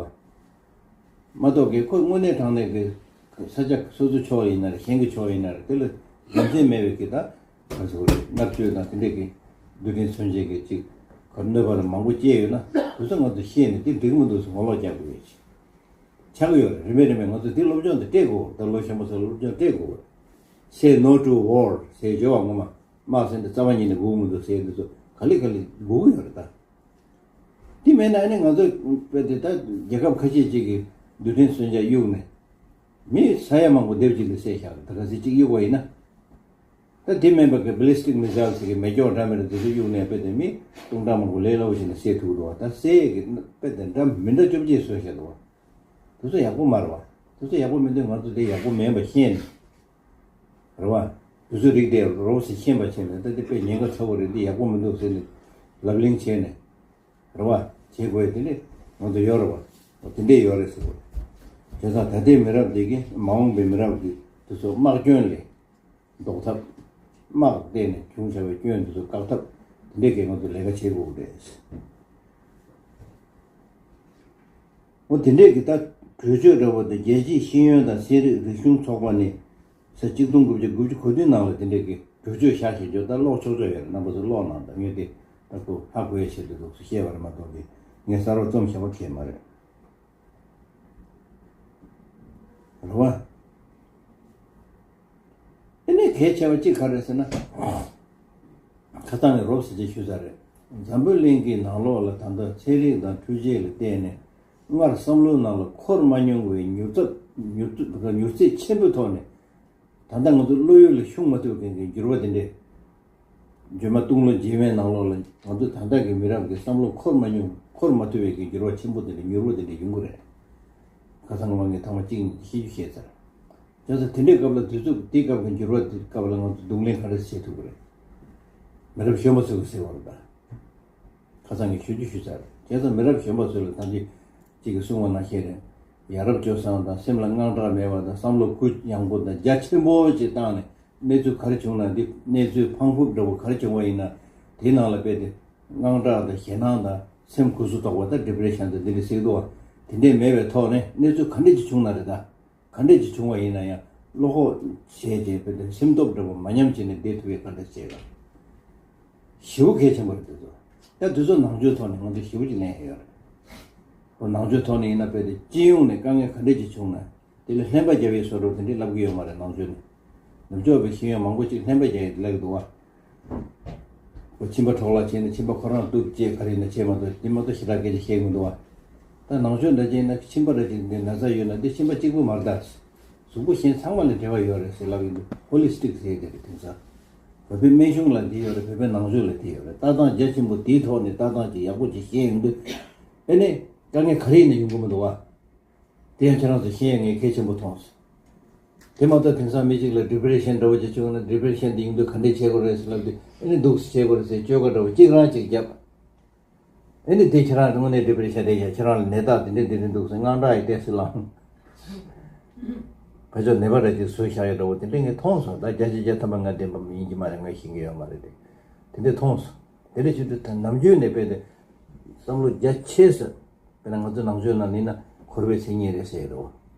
བ། མ་གཏོགས་ཀྱི་ཁོ་དངོས་གནས་དྲང་གནས་ཀྱི་ས་ཆ་སོ་སོའི་ཕྱོགས་ཡིན་ན་རེད། གཞན་གྱི་ཕྱོགས་ཡིན་ན་རེད། དེ་ལ་རྒྱུ་མཚན་མེད་པའི་གི་ད་ག་ཚོད་རེད། མནར་གཅོད་དང་དེ་འདྲས་ཀྱི་རྡུལ་ཕྲན་མཚོན་ཆའི་གི་ཅིག་ག་གནོད་པ་ལ་མང་པོ་སྐྱེལ་ཡོད་ན་དེ་ཚོ་ང་ཚོ་ཤེས་ནས་དེ་འགྲིག་མི་འདུག་ཟེར་ངོ་ལོག་རྒྱག་དགོས་ཡོད་ཅིག་ཆགས་ཀྱི་ཡོད་རེད། རིམ་པས་རིམ་པས་ང་ཚོ་དེ་སློབ་སྦྱོང་དེ་སྤྲད་དགོས། ད་ལོ་གཞོན་པ་ཚོ་སློབ་སྦྱོང་སྤྲད་དགོས། Say no to war ཟེར་བརྗོད་པ་ངོ་མ། དམག་ཟེར་འདི་རྩ་བ་ཉིད་ནས་དགོས་ཀྱི་མི་འདུག་ཟེར་འདི་ཚོ་ག་ལེ་ག་ལེ་དགོས་ཀྱི་ཡོད་རེད་ད། དེ་མེད་ན་ཨ་ནི་ང་ཚོ་དཔེ་དེ་ད་རྒྱལ་ཁབ་ཁ་ཤས་ཅིག་གིས་རྡུལ་ཕྲན་མཚོན་ཆ་གཡུགས་ནས་མི་ས་ཡ་མང་པོ་སྡེབ་གཅིག་ཏུ་བསད་བཞག་རེད། ད་ག་ཚོད་ཅིག་གཡུགས་པ་ཡིན་ན། ད་དེ་མིན་པ་གི་ballistic missile ཟེར་གི་མེ་སྒྱོགས་འདྲ་མི་འདྲ་དེ་ཚོ་གཡུགས་ནས་དཔེ་དེ་མི་སྟོང་ཕྲག་མང་པོ་ལས་སླ་པོ་ཞིག་ནས་བསད་ཐུབ་འདུག་བ། ད་བསད་ཡས་གི་དཔེ་དེ་འདྲ་མི་འདྲ་བཅོ་བརྒྱད་བཟོས་བཞག་འདུག་བ། དེ་ཚོ་ཡག་པོ་མ་རེད་བ། དེ་ཚོ་ཡག་པོ་མིན་དུས་ང་ཚོ་དེ་ཡག་པོ་མིན་པ་ཤེས་ནས། རེད་བ། དེ་ཚོའི་རིགས་དེ་རོབ་ཙམ་ཤེས་པ་བྱས་ནས་ད་དེ་དཔེ་ཉེན་ཁ་ཚ་བོ་རེད། འདི་ཡག་པོ་མི་འདུག་ཟེར་ནས་ལབ་གླེང་བྱས་ནས། རེད་བ། བྱེད་དགོས་དེ་ནི་ང་ཚོ་ཡོད་རེད་བ། དེ་འདྲས་ཡོད་རེད་ཟེར་བ། བྱས་ཙང་ད་ལྟའི་མི་རབས་འདི་གིས་མ་འོངས་པའི་མི་རབས་ཀྱི་དེ་ཚོ་དམག་སྐྱོན་ལས་ལྡོག་ཐབས། དམག་བརྟེན་ནས་བྱུང་བྱ་བའི་སྐྱོན་དེ་ཚོ་བཀག་ཐབས་དེ་འདྲས་ཀྱི་ང་ཚོ་ལས་ཀ་བྱེད་དགོས་ཀྱི་རེད། འོ་དེ་འདྲས་ཀྱི་ད་གྲོས་ཆོད་འདྲ་བོ་དེ་རྒྱལ་སྤྱིའི་ཤེས་ཡོན་དང་ཚན་རིག་རིག་གཞུང་ཚོགས་པ་ནས་ཟེར་གཅིག་སྟོང་དགུ་བརྒྱ་དགུ་བཅུ་གོ་བདུན་ནང་ལ་དེ་འདྲས་ཀྱི་གྲོས་ཆོད་བཞག་བཞག་རྒྱུ་ད་ཀློག་ཆོག་ཆོག་ཡོད་རེད། རྣམ་པ་ཚོ་ཀློག་གནང་དང་། ངས་དེ་ད་ཁོ་ཧ་གོ་ཡའི་ཆེད་དུ་འདུག་སེ་བཤད་པ་རེད་མ་གཏོགས་ཀྱི་ངས་གསར་བ་རྩོམ་བཞག་པ་གང་ཡང་མ་རེད། རེད་བ། དེ་ནས་གལ་ཆེ་བ་གཅིག་ག་རེ་ཟེར་ན། ཁ་སང་ནས་རོབ་ཙམ་ཅིག་ཞུས་ཚར་རེད། འཛམ་བུ་གླིང་གི་ནང་ལོགས་ལ་ད་ལྟ་ཚན་རིག་དང་འཕྲུལ་ཆས་ལ་བརྟེན་ནས་སྔར་བསམ་བློའི་ནང་ལ་འཁོར་མ་མྱོང་བའི་མྱུར་ཚད་མྱུར་ཚད་མྱུར་ཚད་ཆེན་པོའི་ཐོག་ནས་ད་ལྟ་ང་ཚོ་བློ་ཡུལ་ལ་ཤོང་མ་ཐུབ་མཁན་གྱི་འགྱུར་བ་དེ་འདྲས། འཇོན་མ་སྟོང་ལོ་རྗེས་མའི་ནང་ལོགས་ལ་ང་ཚོ་ད་ལྟ་གི་མི་རབས་ཀྱི་བསམ་བློ་འཁོར་མ་མྱོང་འཁོར་མ་ཐུབ་པའི་གི་འགྱུར་བ་ཆེན་པོ་དེ་འདྲ་མྱུར་བ་དེ་འདྲ་ཡོང་གི་རེད། ཁ་སང་ང་ངས་ཐེངས་མ་གཅིག་གཉིས་ཤེས་རྒྱུ་བཤད་ཚར། བྱས་ཙང་དེ་འདྲའི་སྐབས་ལ་དུས་ཚོད་དེའི་སྐབས་ཀྱི་འགྱུར་བ་དེ་སྐབས་ལ་ང་ཚོ་གདོང་ལེན་ག་རེ་བྱེད་ཐུབ་ཀྱི་རེད། མི་རབས་གཞོན་པ་ཚོ་གི་ཟེར་བ་རེད་ད། ཁ་སང་གི་ཞུ་རྒྱུ་ཞུས་ཚར་རེད། བྱས་ཙང་མི་རབས་གཞོན་པ་ཚོ་ལ་ད་ཅིག་གཅིག་གིས་གསུངས་པ་ནང་བཞིན་རེད། ཡ་རབས་སྤྱོད་བཟང་དང་སེམས་ལ་དངངས་སྐྲག་མེད་པ་དང་བསམ་བློ་གུ་ཡངས་པོ་དང་རྒྱ་ཆེན་པོ་ཅིག་བཏང་ནས། གནས་ཚུལ་ག་རེ་བྱུང་ན་འདི་གནས་ཚུལ་ཕངས་ཕུབ་འདྲ་བོ་ག་རེ་བྱུང་བ་ཡིན་ན་དེའི་ནང་ལ་དཔེ་དེ་དངངས་སྐྲག་དང་ཞེད་སྣང་དང་སེམས་གུ་སུ་དོག་པ་དང་ཌི་པི་རེ་ཤན་དང་འདི་འདྲ་ཟེར་གྱི་འདུག་བ། དེ་འདྲས་མེད་པའི་ཐོག་ནས་གནས་ཚུལ་ག་འདྲས་ཅིག་བྱུང་ན་རེད་ད། ག་འདྲས་ཅིག་བྱུང་བ་ཡིན་ན་ཡང་བློ་ཁོག་བྱས་རྗེས་དཔེ་དེ་སེམས་སྟོབས་འདྲ་བོ་མ་ཉམས་བྱས་ནས་བསྡད་ཐུབ་ཡས་ག་འདྲས་བྱས་ལ། ཞེ་པོ་གལ་ཆེན་པོ་རེད་དེ་ཚོ། ད་དེ་ཚོ་ནང་ཆོས་ཐོག་ནས་ང་ཚོ་ཞེ་པོ་ཅིག་ལེན་ཡས་ཡོད་རེད། ཁོ་ནང་ཆོས་ཐོག་ནས་ཡིན་ན་དཔེ་དེ་སྤྱི་ཡོངས་ནས་དཀའ་ངལ་ག་འདྲས་ཅིག་བྱུང་ན། དེ་ལ་ལྷན་པ་རྒྱབ་ཡས་བཟོ་འདྲ་དེ་འདྲས་ལབ་གི་ཡོད་མ་རེད་ནང་ཆོས་ནས། ནུབ་ཕྱོགས་པའི་ཤེས་ཡོན་མང་པོ་ཅིག་ལྷན་པ་རྒྱག་ཡས་དེ་ལབ་གི་འདུག་བ། ཁོ་མཆིན་པ་འཕྲོག་བརླག་བྱས་ནས་མཆིན་པ་ཁོ་རང་གཏུབ་ཅེས་ག་རེ་ཡིན་ན་བྱས་མ་གཏོགས་དེ་མ་གཏོགས་ཞེ་དྲག་སྐད་ཆ་བཤད་གི་མི་འདུག་བ། ད་ནང་ཆོས་འདྲ་ཅིག་ཡིན་ན་མཆིན་པ་འདྲ་ཅིག་འདི་ན་ཚ་ཡོད་ན་འདི་མཆིན་པ་གཅིག་པུ་མ་རེད་ད། གཟུགས་པོ་གཞན་ཚང་མ་ལ་འབྲེལ་བ་ཡོད་རེད་ཟེར་ལབ་ཡོང་དུས་ཧོ་ལི་སི་ཊིག་ཟེར་དེ་རེད། དེང་སང་བོད་པའི་སྨན་གཞུང་ལ་འདི་ཡོད་རེད། བོད་པའི་ནང་ཆོས་ལ་འདི་ཡོད་རེད། ལྟ་སྟངས་རྒྱ་ཆེན་པོ་དེའི་ཐོག་ནས་ལྟ་སྟངས་ཅིག་ཡག་པོ་ཅིག་ཤེས་ཡོང་དུས་ཨེ་ནས་དཀའ་ངལ་ག་རེ་ཡིན་ན་ཡོང་གི་མི་འདུག་བ། དེ་ཡང་ཁྱེད་རང་ཚོ་ཤེས་ཡ་ངས་གལ་ཆེན་པོ་མཐོང་སོང་། དེ་མ་གཏོགས་དེང་སང་མི་གཅིག་ལ་ཌི་པི་རེ་ཤན་འདྲ་བོ་ཅིག་བྱུང་ན་ཌི་པི་རེ་ཤན་དེ་ཡོང་དུས་ག་འདྲས་བྱེད་དགོས་རེད་ཟེར་ལབ་དུས་ཨེ་ནི་འདུག་སེ་བྱེད་དགོས་རེད་ཟེར་བཅོས་ཁ་འདྲ་བོ་གཅིག་རང་གཅིག་བརྒྱབ། ཨེ་ནི་དེ་ཁྱེད་རང་དངོས་གནས་ཌི་པི་རེ་ཤན་རེད་ཡ། ཁྱེད་རང་ལ་ནད་རྟགས་དེ་འདྲས་དེ་འདྲས་འདུག་ཟེར་དངངས་སྐྲག་ཡི་ཏོག་ཙམ་ལངས། ཕར་ཕྱོགས་ནད་པ་འདྲ་ཅིག་བཟོས་བཞག་ཡོད་འདྲ་བོ་དེ་འདྲས་ངས་མཐོང་སོང་། ད་བརྒྱ་ཆ་བརྒྱ་ཐམ་པ་ང་བདེན་པ་མིན་གྱི་མ་རེད། ང་ཤེས་ཀྱི་ཡོད་མ་རེད་དེ། དེ་འདྲས་མཐོང་སོང་། དེ་འདྲས་བྱེད་དུས་ད་ནམ་རྒྱུན་ནས་དཔེ་དེ་བསམ་བློ་རྒྱ་ཆེ་ས། དཔེར་ན་ང་ཚོ་ནང་ཆོས་ནང་ནི་ན་འཁོར་བའི་མཚན་ཉིད་རེད་ཟེར་རོ།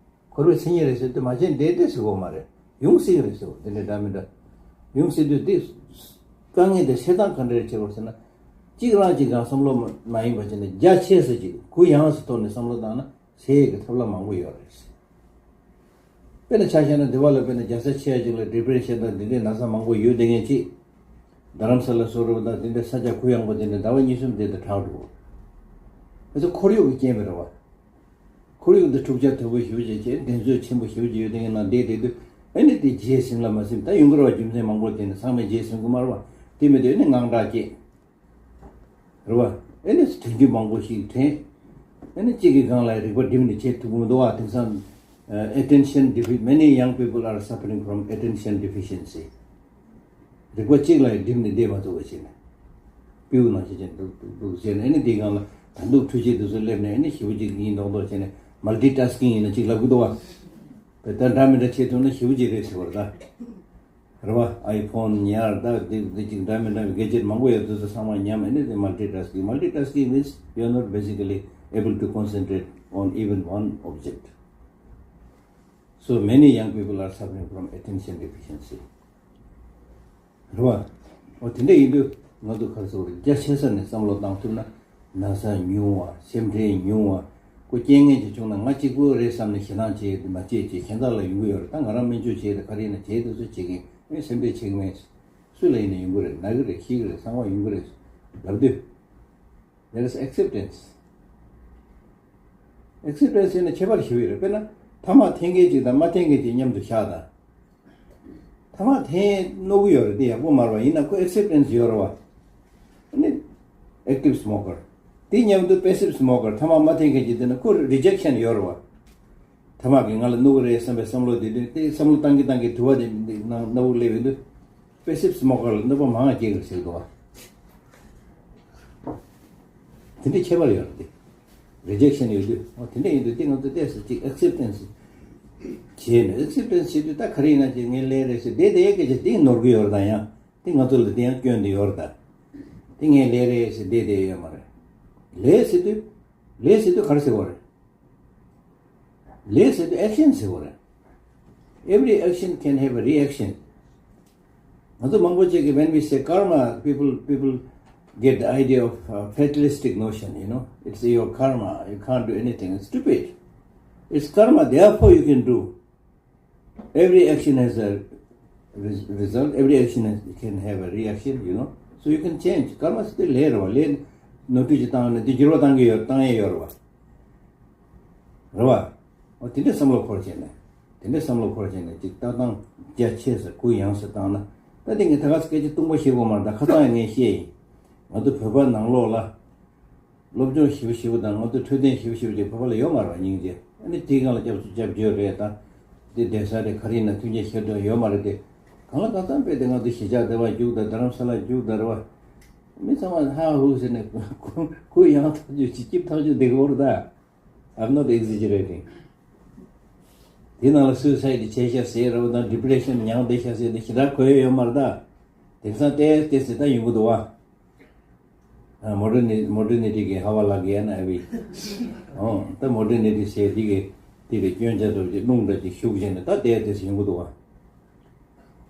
འཁོར་བའི་མཚན་ཉིད་རེད་ཟེར་དུས་མ་བྱས་འདས་འདས་ཟེར་གོ་མ་རེད། ཡོང་སྲིད་རེད་ཟེར་བ་དེ་འདྲ་འདྲ་མི་འདྲ། ཡོང་སྲིད་དུས་དེ་དཀའ་ངལ་དེ་སེལ་སྟངས་ག་འདྲ་རེད་བྱེད་དགོས་ཟེར་ན། གཅིག་རང་གཅིག་གང་བསམ་བློ་མ་ཡིན་པ་བྱས་ནས་རྒྱ་ཆེ་ས་ཅིག་གུ་ཡངས་སུ་ཐོག་ནས་བསམ་བློ་བཏང་ན་སེལ་ཡས་ཀྱི་ཐབས་ལམ་མང་པོ་ཡོད་རེད། དཔེར་ན་ཆ་བཞག་ན་འདི་བ་ལ་དཔེར་ན་རྒྱལ་ས་ཆེ་ཡ་ཅིག་ལ་ཌི་པི་རེ་ཤན་དང་འདི་འདྲའི་ན་ཚ་མང་པོ་ཡོད་བསྡད་མཁན་ཅིག་རྡ་རམ་ས་ལ་སོགས་རེད་པ་དང་དེ་འདྲའི་ས་ཆ་གུ་ཡངས་པོ་དེ་འདྲ་ཟླ་བ་གཉིས་གསུམ་དེ་འདྲ་དྲག་འགྲོ། ཨ་ཚོ་ཁོར་ཡུག་གི་རྐྱེན་པས་རེད་བ། ཁོར་ཡུག་འདི་འཁྲུག་ཆ་དོད་པོ་ཞེ་པོ་ཅིག་བྱས་འགྲན་རྩོད་ཆེན་པོ་ཞེ་པོ་ཅིག་ཡོད་དེ་ངའི་ནང་བསྡད་བསྡད་དུས་ཨ་ནི་དེ་རྗེས་ཟིན་ལ་མ་ཟིན་ད་ཡོང་གི་རེད་བ། རྒྱུ་མཚན་མང་པོ་དེ་ནི་ཚང་མས་རྗེས་ཟིན་གི་མ་རེད་བ། དེ་མི་དུས་ཨ་ནི་དངངས་སྐྲག་སྐྱེས། རེད་བ། ཨ་ནི་དྲན་རྒྱུ་མང་པོ་ཞིག་དྲན། ཨ་ནི་གཅིག་གི་སྒང་ལ་རིག་པ་སྒྲིམ་ནས་བྱེད་ཐུབ་མི་འདུག་བ། དེང་སང་attention defi- many young people are suffering from attention deficiency. རིག་པ་གཅིག་ལ་ཡང་སྒྲིམ་ནས་བསྡད་མ་ཐུབ་པ་བྱས་ནས། སྤྲེའུ་ནང་བཞིན་བྱས་འདུག་འདུག་འདུག་བྱས་ནས་ཨ་ནི་དེའི་སྒང་ལ་ད་འདུག་འཕྲུལ་ཆས་དེ་ཚོ་སླེབས་ནས་ཨ་ནི་ཞེ་པོ་ཅིག་ཡིན་མདོག་མདོག་བྱས་ནས་མལ་ཊི་ཊཱ་སི་ཀིང་ཡིན་ན་ཅིག་ལབ་གི་འདུག་བ། དཔེ་ད་འདྲ་མི་འདྲ་བྱེད་ཐུབ་ན་ཞེ་པོ་ཅིག་རེད་ཟེར་བ་རེད་ད། རེད་བ། ཨའི་ཕོན་ཉར་ད་དེ་དེ་ཅིག་འདྲ་མི་འདྲ་བའི་གེ་ཇེཊ་མང་པོ་ཡོད་དུས་ཚོད་ཚང་མ་ཉམས། ཨ་ནི་དེ་མལ་ཊི་ཊཱ་སི་ཀིང་། མལ་ཊི་ཊཱ་སི་ཀིང་means you are not basically able to concentrate on even one object. So many young people are suffering from attention deficiency. རེད་བ། འོ་དེ་འདྲ་ཡིན་དུས་ང་ཚོ་ག་རེ་ཟེར་དགོས་རེད། རྒྱ་ཆེ་ས་ནས་བསམ་བློ་བཏང་ཐུབ་ན་ན་ཚ་ཉུང་བ། སེམས་ཁྲལ་ཉུང་བ། ཁོ་རྐྱེན་ངན་ཅིག་བྱུང་ན་ང་གཅིག་པུ་རེད་བསམ་ནས་ཞེད་སྣང་བྱེད་མ་བྱེད་ཅེས་ཁྱད་མཚར་ལ་ཡོང་གི་ཡོད་རེད། ད་ང་རང་སྨན་བཅོས་བྱེད་དང་ག་རེ་ཡིན་ན་བྱེད་དུས་ཚོད་བྱེད་ཀྱིན་ཨེ་སེམས་ཁྲལ་བྱེད་ཀྱི་མེད། སུ་ལ་ཡིན་ན་ཡོང་གི་རེད། ན་གི་རེད། ཤི་གི་རེད། གསང་བ་ཡོང་གི་རེད་ལབ་དུས། There is acceptance. Acceptance ཡིན་ན་ཁྱད་པར་ཞེ་པོ་ཡོད་རེད། དཔེར་ན་ཐ་མག་འཐེན་མཁན་ཅིག་དང་མ་འཐེན་མཁན་ཅིག་མཉམ་དུ་བཞག་དང་། ཐ་མག་འཐེན་མནོ་གི་ཡོད་རེད། དེ་ཡག་པོ་མ་རེད་བ། ཡིན་ན་ཁོ་acceptance ཡོད་རེད་བ། ཨ་ནི་active smoker། དེ་མཉམ་དུ་passive smoker། ཐ་མག་མ་འཐེན་མཁན་ཅིག་དེ་ན་ཁོ་rejection ཡོད་རེད་བ། ཐ་མག་གིས་ང་ལ་མནོ་གི་རེད་བསམ་པའི་བསམ་བློ་དེ་དུས་དེ་བསམ་བློ་བཏང་གི་བཏང་གི་དུ་བ་དེ་ནང་སྣ་བུག་སླེབས་ཡོང་དུས་passive smoker ལ་གནོད་པ་མང་བ་སྐྱེལ་གི་རེད་ཟེར་གི་འདུག་བ། དེ་འདྲའི་ཁྱད་པར་ཡོད་རེད་དེ། རི་ཇེག་ཤན་ཡོད་དུས། འོ་དེ་འདྲ་ཡིན་དུས་དེ་ང་ཚོ་ཏོག་ཙམ་ཅིག་ཨེག་སེབ་ཊེན་སི་བྱས་ནས། ཨེག་སེབ་ཊེན་སི་བྱེད་དུས་ད་ག་རེ་ཡིན་ན་ཅིག་ངས་ལས་རེད་ཟེར་བསྡད་བསྡད་ཡས་སྐད་ཆ་དེ་ནོར་གི་ཡོད་རེད། ད་ཡང་དེ་ང་ཚོ་ལ་དེ་ཡང་སྐྱོན་དེ་ཡོད་རེད། ད་དེ་ངས་ལས་རེད་ཟེར་བསྡད་བསྡད་ཡོད་མ་རེད། ལས་ཟེར་དུས། ལས་ཟེར་དུས་ག་རེ་ཟེར་བ་རེད། ལས་ཟེར་དུས་ཨེག་ཤན་ཟེར་བ་རེད། Every action can have a reaction. ང་ཚོ་མང་པོ་ཅིག་གིས། when we say karma, people, people get the idea of uh, fatalistic notion, you know. It's your karma, you can't do anything. It's stupid. It's karma, therefore you can do. Every action has a res- result, every action has, can have a reaction, you know. So you can change. Karma ཟེར་དུས་ལས་རེད་བ། ལས་ནོར་འཁྲུལ་ཅིག་བཏང་ན་དེ་འགྱུར་བ་བཏང་གི་ཡོད། བཏང་ཡས་ཡོད་རེད་བ། རེད་བ། འོ་དེ་འདྲའི་བསམ་བློ་འཁོར་བྱས་ནས། དེ་འདྲའི་བསམ་བློ་འཁོར་བྱས་ནས་ཅིག་ལྟ་སྟངས་རྒྱ་ཆེ་ས་གུ་ཡངས་ས་བཏང་ན། ད་དེ་ངས་ད་ག་ས་སྐད་ཆ་སྟོང་པ་བཤད་དགོས་མ་རེད། ད་ཁ་སང་ཡང་ངས་བཤད་ཡིན། ང་ཚོ་བོད་པ་ནང་ལོགས་ལ་སློབ་སྦྱོང་ཞེ་པོ་ཞེ་པོ་དང་། ང་ཚོ་འཕྲོད་བསྟེན་ཞེ་པོ་ཞེ་པོ་ཅིག་བོད་པ་ལ་ཡོད་མ་རེད་བ། སྙིང་རྗེ། ཨ་ནི་དེའི་སྒང་ལ་སྐྱབས་སུ་སྐྱབས་བཅོལ་རེད། ད་དེ་བསྡད་ས་རེད། ག་རེ་ཡིན་ན་མཐུན་རྐྱེན་ཞེ་དྲག་ཡོད་མ་རེད་དེ། གང་ལ་གང་འཚམ་དཔེ་དེ་ང་ཚོ་གཞིས་ཆགས་སྡེ་བ་རྒྱུགས་དང་། རྡ་རམ་ས་ལ་རྒྱུགས་དང་། རྡ་རམ་ས་ལ་རྒྱུགས་དང་། རེད་བ། མི་ཚང་མ་ཧ་ཧུ་ཟེར་ནས་གུ་ཡངས་ཐག་ཆོད་ཅིག་སྐྱིད་ཐག་ཆོད་བསྡད་ཀྱི་ཡོད་རེད་ད། I'm not exaggerating. དེ་ནང་ལ་སུའི་སའི་ཌི་བྱས་ཤག་ཟེར་རེད་བ་དང་། ཌི་པི་རེ་ཤན་མྱངས་བསྡད་ཤག་ཟེར་དེ་ཞེ་དྲག་གོ་ཡ་ཡོད་མ་རེད་ད། དེང་སང་ཏོག་ཙམ་ཏོག་ཙམ་ད་ཡོང་གི་འདུག་བ། ཨ། མོ་ཌར་ནི་མོ་ཌར་ནི་ཊི་གི་ཧ་ཝ་ལག་གི་ཡ་ན་ཨ་བི། ཨོ། ད་མོ་ཌར་ནི་ཊི་ཟེར་དེ་གི་དེ་གི་སྐྱོན་ཆ་འདྲ་ཅིག་རླུང་འདྲ་ཅིག་ཞུགས་བྱས་ནས་ད་ཏོག་ཙམ་ཏོག་ཙམ་ཡོང་གི་འདུག་བ།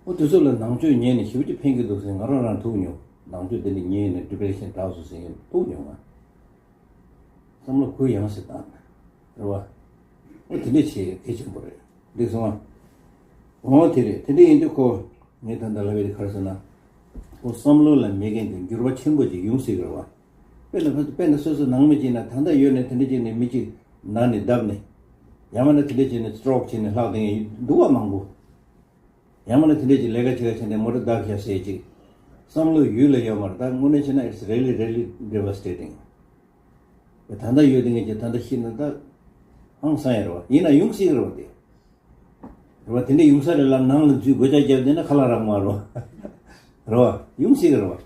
ཨོ། དེ་ཚོ་ལ་ནང་ཆོས་ཉན་ནས་ཞེ་པོ་ཅིག་ཕན་གྱི་འདུག་ཟེར་ང་རང་རང་ཐུག་མྱོང་། ནང་ཆོས་དེ་འདྲ་ཉན་ནས་ཌི་པི་རེ་ཤན་དྲག་སོང་ཟེར་མཁན་ཐུག་མྱོང་ང་། བསམ་བློ་གུ་ཡངས་སུ་བཏང་། རེད་བ། ཨོ། དེ་འདྲ་བྱེད་གལ་ཆེན་པོ་རེད། འགྲིག་སོང་ཨ། འོ་དེ་རེད། དེ་འདྲ་ཡིན་དུས་ཁོ། ངས་ད་ལྟ་ལབ་པའི་དེ་ག་རེ་ཟེར་ན། ཁོ་བསམ་བློ་ལ་མེད་མཁན་དེ་འགྱུར་བ་ཆེན་པོ་ཅིག་ཡོང་སྲིད་ཀྱི་རེད་བ། དཔེར་ན་དཔེར་ན་སོ་སོ་ནང་མི་གཅིག་ན་ད་ལྟ་ཡོད་ནས་དེ་འདྲ་ཅིག་ནས་མི་གཅིག་ན་ནས་བརྡབས་ནས། ཡང་མིན་ན་དེ་འདྲ་བྱས་ནས་སི་ཊོག་བྱས་ནས་ལྷག་བསྡད་མཁན་འདུག་བ། མང་པོ། ཡང་མིན་ན་དེ་འདྲ་ཅིག་ལས་ཀ་བྱེད་ཀ་བྱས་ནས་མོ་ཊ་བརྡབས་ཤག་ཟེར་ཅིག། བསམ་བློ་ཡུལ་ལ་ཡོད་མ་རེད། ད་དངོས་གནས་བྱས་ན་it's really, really devastating. ད་ལྟ་ཡོད་དེ་ངས་ཀྱི་ད་ལྟ་ཤི་ན་ད་ཧང་སང་ཡ་རེད་བ། ཡིན་ན་ཡོང་སྲིད་ཀྱི་རེད་བ་དེ། རེད་བ། དེ་འདྲ་ཡོང་ས་རེད་ལབ་ནང་ལ་འཛུལ་སྒོ་ལྕགས་བརྒྱབ་བསྡད་ན་ཁ་ལག་རག་མ་རེད་བ། རེད་བ། ཡོང་སྲིད་ཀྱི་རེད་བ།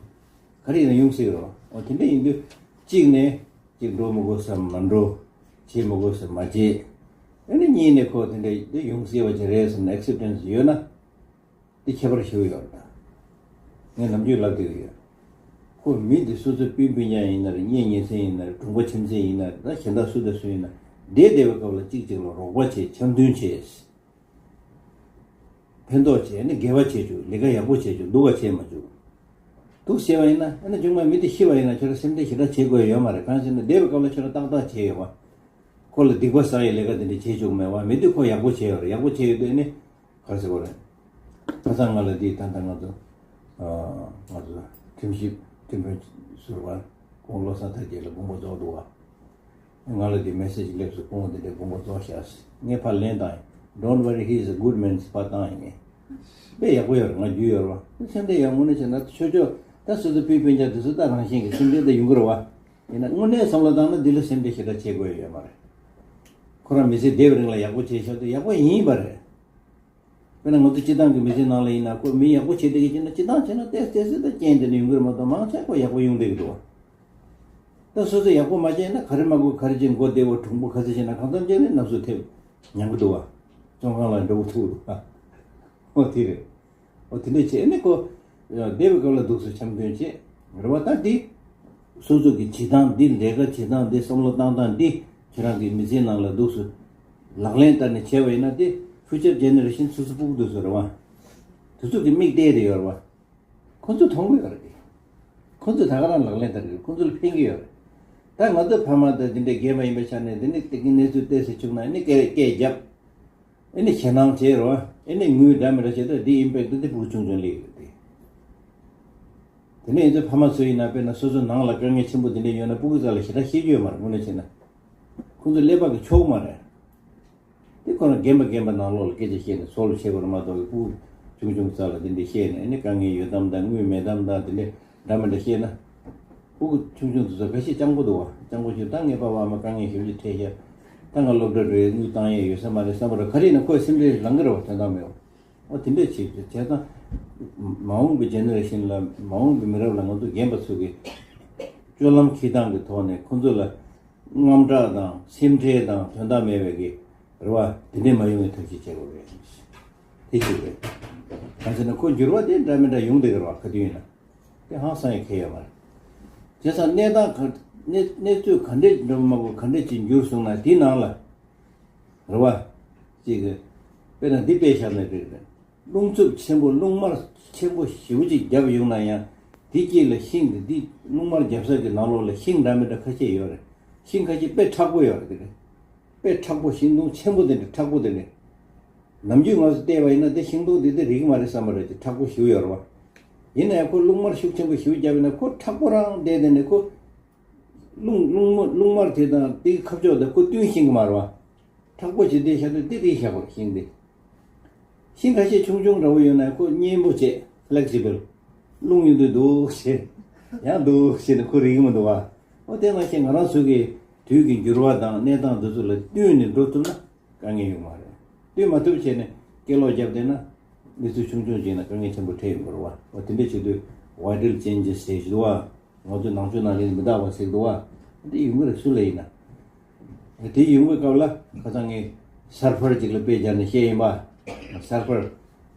ག་རེ་ཡིན་ན་ཡོང་སྲིད་ཀྱི་རེད་བ། འོ་དེ་འདྲ་ཡིན་དུས་གཅིག་ནས་གཅིག་འགྲོ་མི་དགོས་ས་མ་འགྲོ། བྱེད་མི་དགོས་ས་མ་བྱེད། ཨ་ནི་གཉིས་ནས་ཁོ་དེ་འདྲ་དེ་ཡོང་སྲིད་པ་ཅིག་རེད་བསམ་ནས་ཨེག་སེབ་ཊེན་སི་ཡོད་ན། དེ་ཁྱད་པར་ཞེ་པོ་ཡོད་རེད། ངས་ནམ་རྒྱུན་ལབ་བསྡད་ཀྱི་ཡོད། ཁོ་མི་འདི་སོ་སོའི་སྤུན་སྤུན་ཀྱག་ཡིན་ན་རེད། གཉེན་ཉེ་ཚན་ཡིན་ན་རེད། གྲོང་པ་ཁྱིམ་མཚེས་ཡིན་ན་རེད། ད་གཞན་དག་སུ་དང་སུ་ཡིན་ན། བསྡད་བསྡད་པའི་སྐབས་ལ་གཅིག་གཅིག་ལ་རོགས་པ་བྱེད། འཆམ་མཐུན་བྱེད། ཕན་ཐོགས་བྱེད། ཨ་ནི་དགེ་བ་བྱེད་ཆོག། ལས་ཀ་ཡག་པོ་བྱེད་ཆོག། སྡུག་པ་བྱེད་མ་ཆོག། འདུག་ཟེར་བ་ཡིན་ན། ཨ་ནི་ཆུང་མ་མི་དེ་ཤི་བ་ཡིན་ན་ཁྱོད་རང་སེམས་ཁྲལ་ཞེ་དྲག་བྱེད་དགོས་ཡ་ཡོད་མ་རེད། གང་ཟེར་ན་བསྡད་པའི་སྐབས་ལ་ཁྱོད་རང་ཏག་ཏག་བྱས་ཡོད་པ། ཁོ་ལ་སྡིག་པ་བསགས་ཡའི་ལས་ཀ་དེ་འདྲ་བྱེད་ཆོག་མེད་པ། མི་དེ་ཁོ་ཡག་པོ་བྱས་ཡོད་རེད། ཡག་པོ་བྱས་ཡོད་དུས་ཨ་ནི། ག་རེ་ཟེར་དགོས་རེད། ཁ་སང་ང་ལ་འདི་ད་ལྟ་ང་ཚོ། ཨ། ང་ཚོ་ཁྲིམས་ཞིབ་ཁྲིམས་དཔོན་ཟུར་པ་ཁོང་བློ་བཟང་ཐར་རྒྱས་ལ་དགོངས་པ་རྫོགས་འདུག་བ། ང་ལ་འདི་མེ་སེ་ཇི་སླེབས་སོང་། ཁོང་འདི་འདྲའི་དགོངས་པ་རྫོགས་ཤག་ཟེར། ངས་ཕར་ལན་བཏང་ཡིན། Don't worry, he is a good man ཟེར་ཕར་བཏང་ཡིན། ངས་དཔེ་ཡག་པོ་ཡོད་རེད། ང་རྒྱུས་ཡོད་རེད་བ། སེམས་ཁྲལ་ཡག་དངོས་གནས་བྱས་ན་ཆོས་ཕྱོགས་ད་སོ་སོ་སྤུན་སྤུན་ཀྱག་དེ་ཚོ་ད་རང་བཞིན་གྱི་སེམས་ཁྲལ་ད་ཡོང་གི་རེད་བ། ཡིན་ན་དངོས་གནས་བསམ་བློ་བཏང་ན་འདི་ལ་སེམས་ཁྲལ་ཞེ་དྲག་བྱེད་དགོས་ཡོད་མ་རེད། ཁོ་རང་མི་ཚེ་འདས་པའི་རིང་ལ་ཡག་པོ་བྱས་ཤག་དུས་ཡག་པོ་ཡིན་པ་རེད། དཔེར་ན་ང་ཚོ་སྤྱི་བཏང་གི་མི་ཚེ་ནང་ལ་ཡིན་ན། ཁོ་མི་ཡག་པོ་བྱེད་བསྡད་ཀྱི་ཡིན་ན། སྤྱི་བཏང་བྱས་ན་ཏོག་ཙམ་ཏོག་ཙམ་ད་རྐྱེན་དེ་འདྲ་ཡོང་གི་རེད་མ་གཏོགས་མང་ཆེ་ཁོ་ཡག་པོ་ཡོང་བསྡད་ཀྱི་འདུག་བ། ད་སོ་སོ་ཡག་པོ་མ་བྱས་ན་ག་རེ་མ་དགོས་ག་རེ་བྱས། མགོ་བདེ་བོ་གྲུང་པོ་ག་ཚོད་བྱས་ན་གང་འཚམ་བྱས་ནས་ནབ་སོ་ཐེབས་མྱང་གི་འདུག་བ། བཙོན་ཁང་ལ་འགྲོ་གི་ཐུག་འདུག་བ། ཨོ་དེ་རེད། ཨོ་དེ་འདྲ་བྱས་ནས་ཁོ་བསྡད་པའི་སྐབས་ལ་འདུག་སེ་འཆམ་མཐུན་བྱས། རེད་བ། ད་འདི་སོ་སོ་གི་བྱེད་སྟངས་འདི། ལས་ཀ་བྱེད་སྟངས་འདི། བསམ་བློ་བཏང་སྟངས་འདི་ཁྱེད་རང་གི་མི་ཚེའི་ནང་ལ་འདུག་སེ་ལག་ལེན་བསྟར་ནས་བྱས་པ་ཡིན་ན། དེ་ཕིའུ་ཅར་ཇེ་ནེ་རེ་ཤན་སོ་སོ་ཕྲུ་གུ་འདུག་སེ་རེད་བ། དེ་ཚོ་གི་མིག་བལྟས་བསྡད་ཡོད་རེད་བ། ཁོ་ཚོས་མཐོང་གི་ཡོད་རེད་དེ། ཁོ་ཚོས་ད་ག་རང་ལག་ལེན་བསྟར་གི་རེད། ཁོ་ཚོ་ལ་ཕན་གི་ཡོད་རེད། ད་ང་ཚོ་ཕ་མ་དང་དེ་འདྲའི་རྒན་པ་ཡིན་པའི་ཆ་ནས་དེ་ནི་དེ་གི་གནས་ཚུལ་ཏོག་ཙམ་བྱུང་ན་ནི་སྐད་སྐད་བརྒྱབ། ཨེ་ནི་ཞེད་སྣང་བྱེད་རོ། ཨེ་ནི་ངུས་འདྲ་མི་འདྲ་བྱེད་དུས་འདི་ཨིམ་པེག་ཊི་འདི་ཕྲུ་གུ་ཆུང་ཆུང་སླེབས་ཡོད་དེ། དེ་ནས་ཡིན་ཚེ་ཕ་མ་ཚོ་ཡིན་ན། དཔེར་ན་སོ་སོ་ནང་ལ་དཀའ་ངལ་ཆེན་པོ་འདི་འདྲ་ཡོད་ན་ཕྲུ་གུ་རྩ་ལ་ཞེ་དྲག་བཤད་རྒྱུ་ཡོད་མ་རེད། དངོས་གནས་བྱས་ན། ཁོ་ཚོ་ཀླད་པ་གི་ཆོག་མ་རེད། དེ་ཁོ་རང་རྒན་པ་རྒན་པ་ནང་ལོགས་ལ་སྐད་ཆ་བཤད་ནས་ཚོར་བ་བྱེད་དགོས་རེད་མ་གཏོགས། ཕྲུ་གུ་ཆུང་ཆུང་རྩ་ལ་འདི་འདྲ་བཤད་ནས། ཨེ་ནི་དཀའ་ངལ་ཡོད་དམ་དང་དངུལ་མེད་དམ་དང་དེ་འདྲ་འདྲ་མི་འདྲ་བཤད་ན། ཕྲུ་གུ་ཆུང་ཆུང་དེ་ཚོ་འགའ་ཤས་སྤྱང་པོ་འདུག་བ། སྤྱང་པོ་ཞིག་ད་ངའི་པ་ཕ་མ་དཀའ་ངལ་ཞེ་པོ་ཅིག་འཕྲད་ཤག་ད་ང་སློབ་གྲྭ་འགྲོ་ཡས་དངུལ་བཏང་ཡས་ཡོད་ས་མ་རེད་བསམ་པ་རེད། ག་རེ་ཡིན་ན་ཁོའི་སེམས་ཁྲལ་ལངས་ཀྱི་རེད་བ། དོན་དག་མེད་བ། འོ་དེ་འདྲ་བྱེད་བྱས་ཙང་། མ་འོངས་པའི་ཇེ་ནེ་རེ་ཤན་ལ། མ་འོངས་པའི་མི་རབས་ལ་ང་ཚོ་རྒན་པ་ཚོ་གིས་སྤྱོད་ལམ་འཁྱེར་སྟངས་ཀྱི་ཐོག་ནས་ཁོ་ཚོ་ལ་ དངངས་སྐྲག་དང་སེམས་ཁྲལ་དང་དོན་དག་མེད་པའི་གི་རེད་བ། དེ་འདྲས་མ་ཡོང་བའི་ཐབས་ཤེས་བྱེད་དགོས་རེད། དེ་གཅིག་རེད། གང་ཟེར་ན་ཁོ་འགྱུར་བ་དེ་འདྲ་མི་འདྲ་ཡོང་བསྡད་ཀྱི་རེད་བ། ག་དུས་ཡིན་ན་དེ་ཧང་སང་ཡི་གེ་ཡོད་མ་རེད། བྱས་ཙང་གནས་སྟངས་ག་གནས་གནས་ཚུལ་ག་འདྲས་འགྲོ་མ་དགོས་ག་འདྲས་ཅིག་འགྱུར་སོང་ན་དེའི་ནང་ལ་རེད་བ། གཅིག་གི་དཔེར་ན་འདི་དཔེ་བཞག་ན་འགྲིག་རེད། རླུང་འཚུབ་ཆེན་པོ་རླུང་དམར་ཆེན་པོ་ཞེ་པོ་ཅིག་བརྒྱབ་ཡོང་ན་ཡང་དེའི་དཀྱིལ་ལ་ཤིང་དེ་འདི་རླུང་དམར་བརྒྱབ་ས་གི་ནང་ལོགས་ལ་ཤིང་འདྲ་མི་འདྲ་ཁ་ཤས་ཡོད་རེད། ཤིང་ཁ་ཤས་དཔེ་མཁྲེགས་པོ་ཡོད་རེད་དེ་རེད། དཔེ་མཁྲེགས་པོ་ཤིང་སྡོང་ཆེན་པོ་དེ་འདྲ་མཁྲེགས་པོ་དེ་འདྲ། ནམ་རྒྱུན་ང་ཚོ་བལྟས་པ་ཡིན་ན་དེ་ཤིང་སྡོང་དེ་དེ་རིག་གི་མ་རེད་བསམ་པ་རེད་དེ་མཁྲེགས་པོ་ཞེ་པོ་ཡོད་རེད་བ། ཡིན་ན་ཡང་ཁོ་རླུང་དམར་ཤུགས་ཆེན་པོ་ཞེ་པོ་བརྒྱབ་ཡིན་ན་ཁོ་མཁྲེགས་པོ་རང་བསྡད་དེ་ནས་ཁོ་རླུང་རླུང་མ་རླུང་དམར་དེ་དང་དེའི་ཁ་ཕྱོགས་དེ་ཁོ་བསྟུན་ཤེས་གི་མ་རེད་བ། མཁྲེགས་པོ་ཞིག་དེ་ཤ་དེ་དེ་དེ་ཤ་གོ་ཤིང་དེ། ཤིང་ཁ་ཤས་ཆུང་ཆུང་འདྲ་བོ་ཡོད་ན་ཁོ་མཉེན་པོ་བྱེད། ཕི་ལེག་སི་བལ། རླུང་ཡོང་དུས་འདུག་བྱེད། ཡང་འདུག་བྱེད་ནས་ཁོ་རིག་གི་མི་འདུག་བ། ཨོ་དེ་ནང་བཞིན་ང་རང་ཚོ་གི་དུས་ཀྱི་འགྱུར་བ་དང་གནས་སྟངས་འདི་ཚོ་ལ་བསྟུན་ནས་འགྲོ་ཐུབ་ན་དཀའ་ངལ་ཡོང་མ་རེད། བསྟུན་མ་ཐུབ་བྱས་ནས་སྐད་ལོག་བརྒྱབ་བསྡད་ན་གནས་ཚུལ་ཆུང་ཆུང་ཅིག་ན་དཀའ་ངལ་ཆེན་པོ་འཕྲད་ཡོང་གི་རེད་བ། ཨོ་དེ་འདྲ་བྱེད་དུས་vital changes ཟེར་གྱི་འདུག་བ། ང་ཚོ་ནང་ཆོས་ནང་ལས་མི་འདའ་བ་ཟེར་འདུག་བ། འདི་ཡོང་གི་རེད་སུ་ལ་ཡིན་ན། དེ་ཡོང་བའི་སྐབས་ལ་ཁ་སང་ངས་སར་ཕར་ཅིག་ལ་དཔེ་སྦྱར་ནས་བཤད་ཡིན་པ། སར་ཕར།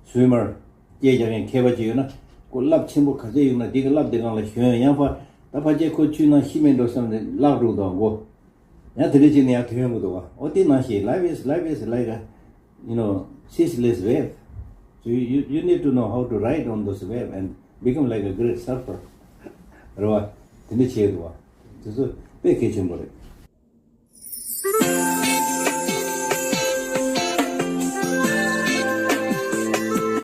སུའི་མར། སྐད་རྒྱག་མཁན་མཁས་པ་ཅིག་ཡོད་ན་ཁོ་རླབས་ཆེན་པོ་ག་ཚད་ཡོང་ན་དེ་གི་རླབས་དེ་སྒང་ལ་ཞོན་ཡང་ཕར་ད་ཕར་ཆེར་ཁོ་ཆུའི་ནང་ཤི་མེད་འགྲོ་བསམ་ནས་བརླག་འགྲོ་འདུག་མགོ། ཡང་དེ་འདྲ་བྱས་ནས་ཡང་དེ་ཡོང་གི་འདུག་བ། ཨོ་དེ་ནང་བཞིན་life is life is like a you know ceaseless wave. So you, you you need to know how to ride on those wave and become like a great surfer. རེད་བ། དེ་འདྲ་བྱས་འདུག་བ། དེ་ཚོ་དཔེ་གལ་ཆེན་པོ་རེད།